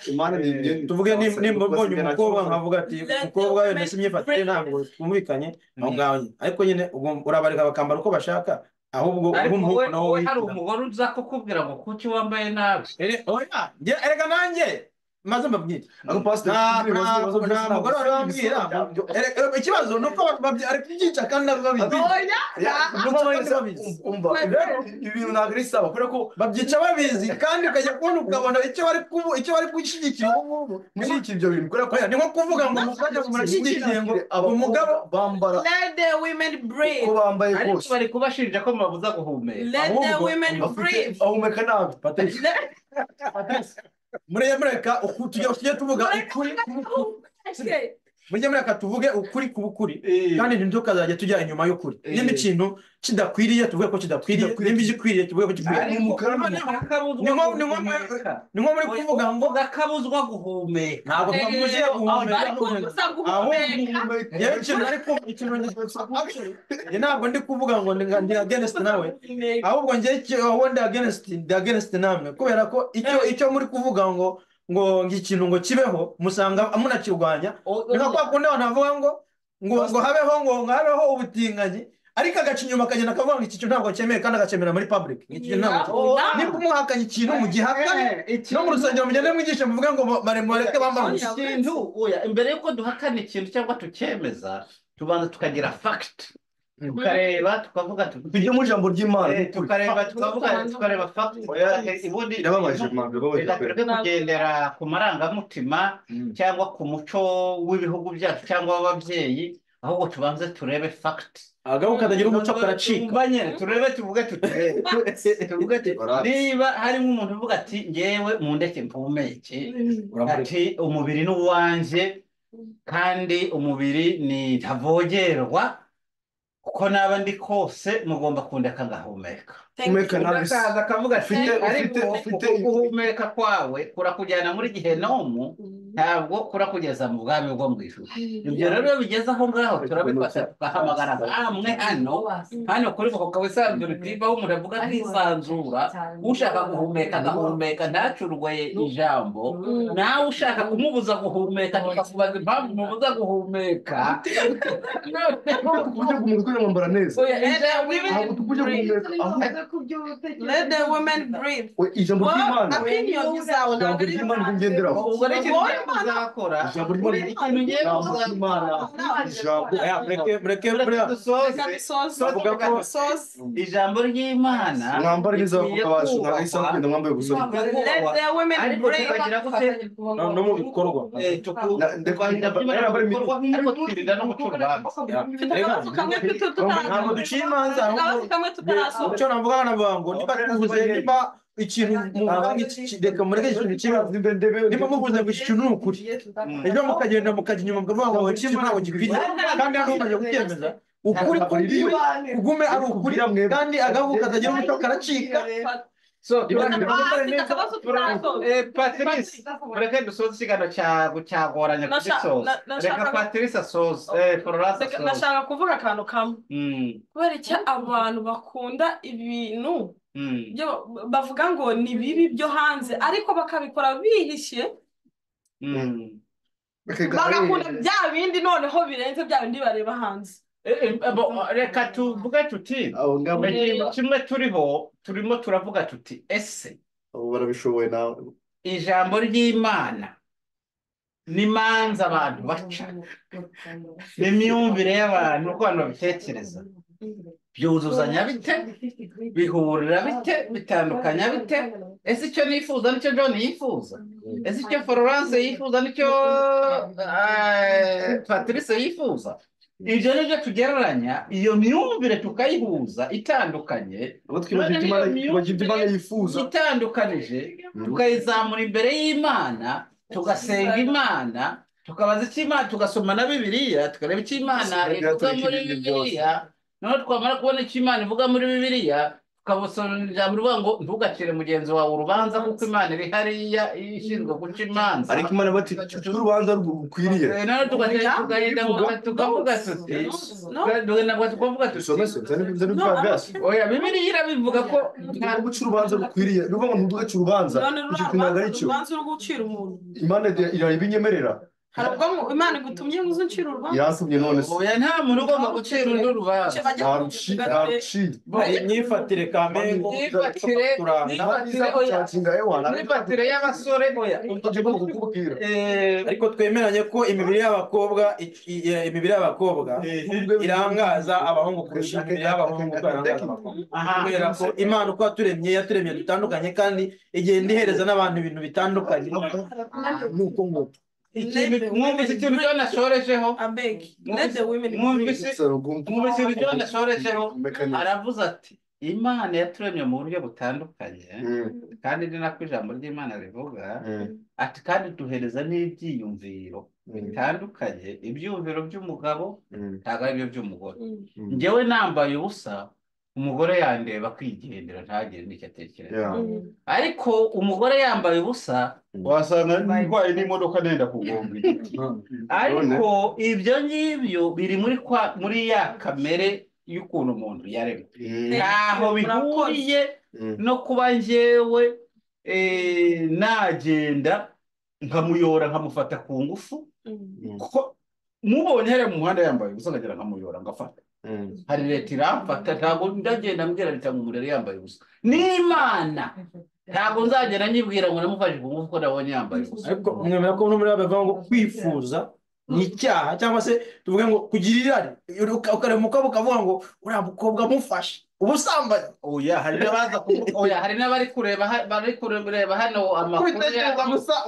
S5: tuvuge nimba mbonye umukobwa nkavuga ati umukobwa we mbese imyifatire ntabwo twumvikanye aho ngaho, ariko nyine urabareka bakambara uko bashaka. Ahubwo
S2: wowe hari umugore uza kukubwira ngo kuki wambaye nabi?
S5: Erega nanjye maze mbabwire, nta mugore wari wambwira. Ikibazo ni uko ari kubyica kandi nabo babizi.
S4: Ibintu ntabwo ari sawa kubera ko
S5: babyica babizi, kandi ukajya kubona ukabona icyo bari gushyigikira ubu ngubu.
S4: Gushyigikira ibyo bintu kubera ko
S5: ni nko kuvuga ngo mukajya murashyigikiye ngo umugabo
S4: bambara
S1: let the women breathe,
S4: uko bambaye kose.
S2: Ariko bari kubashinja ko mubabuza guhumeka.
S1: Let the women breathe.
S4: Ahumeka nabi.
S5: Patrice, mureke mureka tujye tuvuga ukuri, mujye mureka tuvuge ukuri ku bukuri, kandi ntitukazajya tujya inyuma y'ukuri. Nimba ikintu kidakwiriye tuvuge ko kidakwiriye, nimba igikwiriye tuvuge ko gikwiriye. Ni nko muri kuvuga ngo
S2: gakabuzwa guhumeka,
S5: ntabwo twamubujije guhumeka. Ntabwo ndi kuvuga ngo ndi against nawe, ahubwo njye ndi against namwe, kubera ko icyo muri kuvuga ngo ikintu ngo kibeho musanga munakirwanya. Ni nka kwa kundi abantu bavuga ngo habeho ngo habeho ubutinganyi, ariko agaca inyuma akagenda akavuga ngo iki kintu ntabwo cyemewe, kandi agacyemera muri public. Niba umuhakanye ikintu mugihakane, no mu rusengero mugende mwigishe muvuge ngo bareke bambara ubusa.
S2: Ikintu imbere y'uko duhakana ikintu cyangwa tukemeza, tubanza tukagira fact, tukareba tukavuga
S4: tujye mu ijambo ry'Imana,
S2: tukareba tukavuga tukareba fact. Ubundi
S4: birababaje,
S2: tureke kugendera ku marangamutima cyangwa ku muco w'ibihugu byacu cyangwa w'ababyeyi, ahubwo tubanze turebe fact.
S5: Agabo katagira umuco karacika.
S2: Turebe tuvuge tuti niba harimo umuntu uvuga ati ngewe mundeke mpumeke, ati umubiri ni uwanjye kandi umubiri ni ntavogerwa, kuko naba ndi kose mugomba kundeka ngahumeka. Akaza akavuga ati ariko guhumeka kwawe kurakujyana muri gihenomu, ntabwo kurakugeza mu bwami bwo mu ijuru. Ibyo rero iyo bigeze aho ngaho turabifata tugahamagara amwe hano kuri Voka Wisanzure TV, aho umuntu avuga akisanzura, ushaka guhumeka agahumeka ntacurwe ijambo, nawe ushaka kumubuza guhumeka tukakubaza impamvu umubuza guhumeka.
S4: Tujye guhumeka mwambara neza.
S1: Let the women breathe.
S4: Ijambo ry'Imana.
S1: Opinion zawe
S4: ntabwo ari Imana ngenderaho.
S2: Ubwo rero ikintu uzakora, ikintu ngiye kuzakora,
S5: mureke
S2: dusoze ijambo ry'Imana.
S4: Mwambara neza abakobwa bacu, ntabwo ari sawa kugenda mwambaye ubusa.
S1: Let the women breathe.
S5: No mu bikorwa.
S2: Ariko twirinda no guca urubanza.
S5: Ntabwo duciye imanza, ahubwo icyo navuga navuga ngo niba tuvuze niba ikintu muvuga reka mureke ikintu kiba, niba muvuze ngo iki kintu ni ukuri, ejo mukagenda mukajya inyuma mukavuga ngo iki kintu ntabwo gikwiriye, kandi hano mumaze kucyemeza ukuri kugume ari ukuri, kandi agahugu katagira umuco karacika.
S2: Patrice, mureke dusoze ikiganiro cyagoranye kugisoza. Reka Patrice asoze, Florence asoze.
S1: Nashaka kuvuga akantu kamwe. Kubera icyo abantu bakunda ibintu bavuga ngo ni bibi byo hanze, ariko bakabikora bihishe, bagakunda bya bindi noneho birenze bya bindi bareba hanze.
S2: Reka tuvuge tuti kimwe turiho turimo turavuga tuti ese
S4: barabishoboye nawe
S2: ijambo ry'Imana n'imanza abantu baca n'imyumvire y'abantu uko abantu babitekereza byuzuzanya bite, bihurira bite, bitandukanya bite? Ese icyo nifuza nicyo John yifuza? Ese icyo Florence yifuza nicyo Patrice yifuza? Ibyo ni byo tugereranya, iyo myumvire tukayihuza itandukanye, itandukanije tukayizamura imbere y'Imana, Tugasenga Imana, tukabaza icyo Imana, tugasoma na Bibiliya, tukareba icyo Imana ivuga muri Bibiliya. Noneho twamara kubona icyo Imana ivuga muri Bibiliya, tukabusoma ijambo rivuga ngo ntugacire mugenzi wawe urubanza kuko Imana iri hariya ishinzwe guca imanza.
S4: Ariko Imana bati cyo urubanza rukwiriye.
S2: Noneho tukagenda tukavuga tuti tukavuga tuti oya, Bibiliya irabivuga ko
S4: nta guca urubanza rukwiriye. Ruvuga ngo ntugace urubanza. Icyo kintu ari cyo.
S1: Urubanza uri gucira umuntu.
S4: Imana irabinyemerera.
S1: Hari ubwo Imana igutumye ngo uze uncire urubanza?
S4: Yansubye none se.
S2: Oya, nta muntu ugomba gucira undi urubanza.
S5: Imyifatire kamere,
S2: imyifatire y'abasore. Oya,
S5: ariko twemeranye ko imibiri y'abakobwa irangaza abahungu kurusha imibiri y'abahungu uko irangaza abakobwa. Kubera ko Imana uko yaturemye dutandukanye, kandi igenda ihereza n'abantu ibintu bitandukanye. Nuko nguko
S2: mwumvise ikintu cyo nashorejeho, mwumvise ikintu cyo nashorejeho. Aravuze ati Imana yaturemye mu buryo butandukanye, kandi ni nako ijambo ry'Imana rivuga ati kandi duhereza n'ibyiyumviro bitandukanye. Ibyiyumviro by'umugabo ntabwo ari byo by'umugore. Njyewe nambaye ubusa, umugore yandeba kwigendera ntagire n'icyo atekereza. Ariko umugore yambaye ubusa
S7: wasanga ndwaye n'imodoka nenda kugonga igiti.
S2: Ariko ibyo ngibyo biri muri ya kamere y'ukuntu umuntu yaremwe. Ntaho bihuriye no kuba njyewe nagenda nkamuyora nkamufata ku ngufu, kuko mubonye hariya mu muhanda yambaye ubusa nkagera nkamuyora ngafata. Hari leta iramfata, ntabwo ndagenda mbwira leta ngo umurere yambaye ubusa. N'Imana ntabwo nzagenda nyibwira ngo namufashe ku ngufu ko nabonye yambaye ubusa.
S5: Ariko mwemera ko no muri bavuga ngo kwifuza ni icyaha, cyangwa se tuvuge ngo kugira irari, ukareba umukobwa ukavuga ngo uriya mukobwa amufashe ubusambanyi.
S2: Oya, hari n'abaza kuvuga, oya, hari n'abari kureba hano amakuru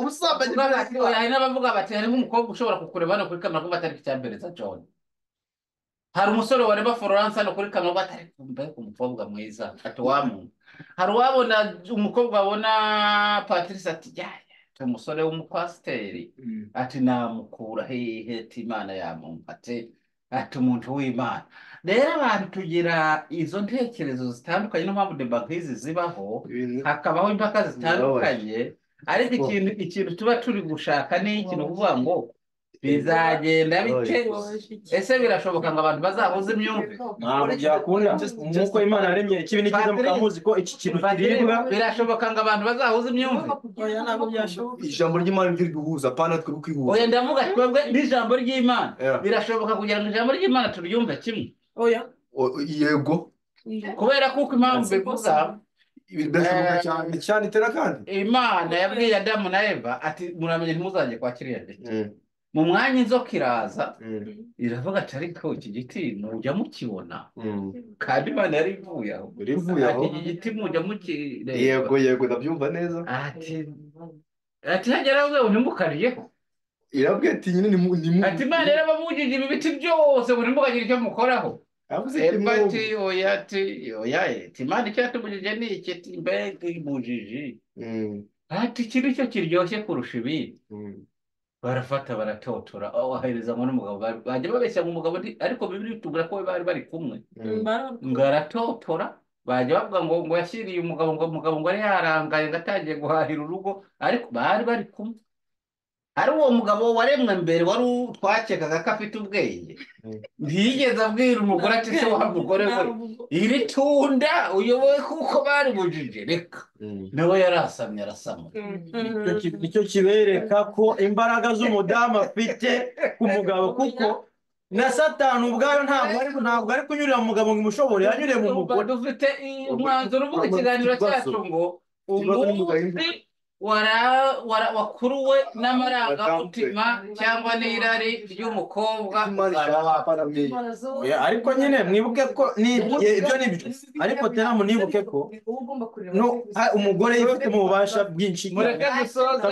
S3: ubusambanyi.
S2: Oya, hari n'abavuga bati hari nk'umukobwa ushobora kukureba hano kuri kamera kuko atari icyambereza John. Hari umusore wareba Florence hano kuri kamera batari mbega umukobwa mwiza ati wamuntu. Hari uwabona umukobwa abona Patrice ati yaya umusore w'umupasiteri ati namukura hehe, ati Imana yamumpa, ati umuntu w'Imana. Rero abantu tugira izo ntekerezo zitandukanye, niyo mpamvu deba nk'izi zibaho, hakabaho impaka zitandukanye. Ariko ikintu tuba turi gushaka ni ikintu kuvuga ngo bizagenda bite? Ese birashoboka ngo abantu bazahuze imyumvire?
S5: Ntabwo byakunda. Nk'uko Imana yaremye ikibi n'ikiza, mukamuzi ko iki kintu kiribwa.
S2: Birashoboka ngo abantu bazahuze imyumvire?
S1: Oya, ntabwo byashoboka.
S4: Ijambo ry'Imana ryo riduhuza, apana twebwe kwihuza.
S2: Oya, ndavuga twebwe n'ijambo ry'Imana. Birashoboka kugira ngo ijambo ry'Imana turyumve kimwe?
S1: Oya.
S4: Yego.
S2: Kubera kuko impamvu bivuga
S4: birashoboka cyane cyane itera kandi.
S2: Imana yabwiye Adamu na Eva ati muramenye ntimuzajye kwa kiriya giti. Mu mwanya inzoka iraza iravuga ati ariko iki giti mujya mukibona, kandi Imana yari ivuye aho. Ati iki giti mujya mukireba.
S4: Yego yego, ndabyumva neza.
S2: Ati hagera ngo ntimukariyeho.
S4: Irabwiye ati nyine ni
S2: ati Imana yarababujije ibi biti byose ngo ntimukagire icyo mukoraho. Eva ati oya, ati oya, ati Imana icyo yatubujije ni iki, ati mbega ibujiji. Ati iki ni cyo kiryoshye kurusha ibindi. Barafata baratotora, ahereza ngo n'umugabo bajya babeshya ngo umugabo, ariko Bibiliya itubwira ko bari bari kumwe. Ngo aratotora, bajya bavuga ngo yashyiriye umugabo, ngo umugabo ngo ari yarangaye ngo atangiye guhahira urugo, ariko bari bari kumwe. Ari uwo mugabo waremwe mbere wari twakekaga ko afite ubwenge, ntiyigeze abwira umugore ati se wa mugore we iri tunda uyoboye kuko bari bujije, reka nawe yarasamye arasama.
S5: Nicyo kibereka ko imbaraga z'umudamu afite ku mugabo, kuko na Satani ubwayo ntabwo ari kunyurira mu mugabo ngo imushobore, yanyuriye mu mugore.
S2: Dufite umwanzuro uvuga ikiganiro cyacu ngo umunsi wakuruwe n'amarangamutima cyangwa n'irari ry'umukobwa.
S5: Ariko nyine mwibuke ko ibyo ni byo, ariko tera munibuke ko umugore yifite mu bubasha bwinshi.
S2: Mureke dusoze.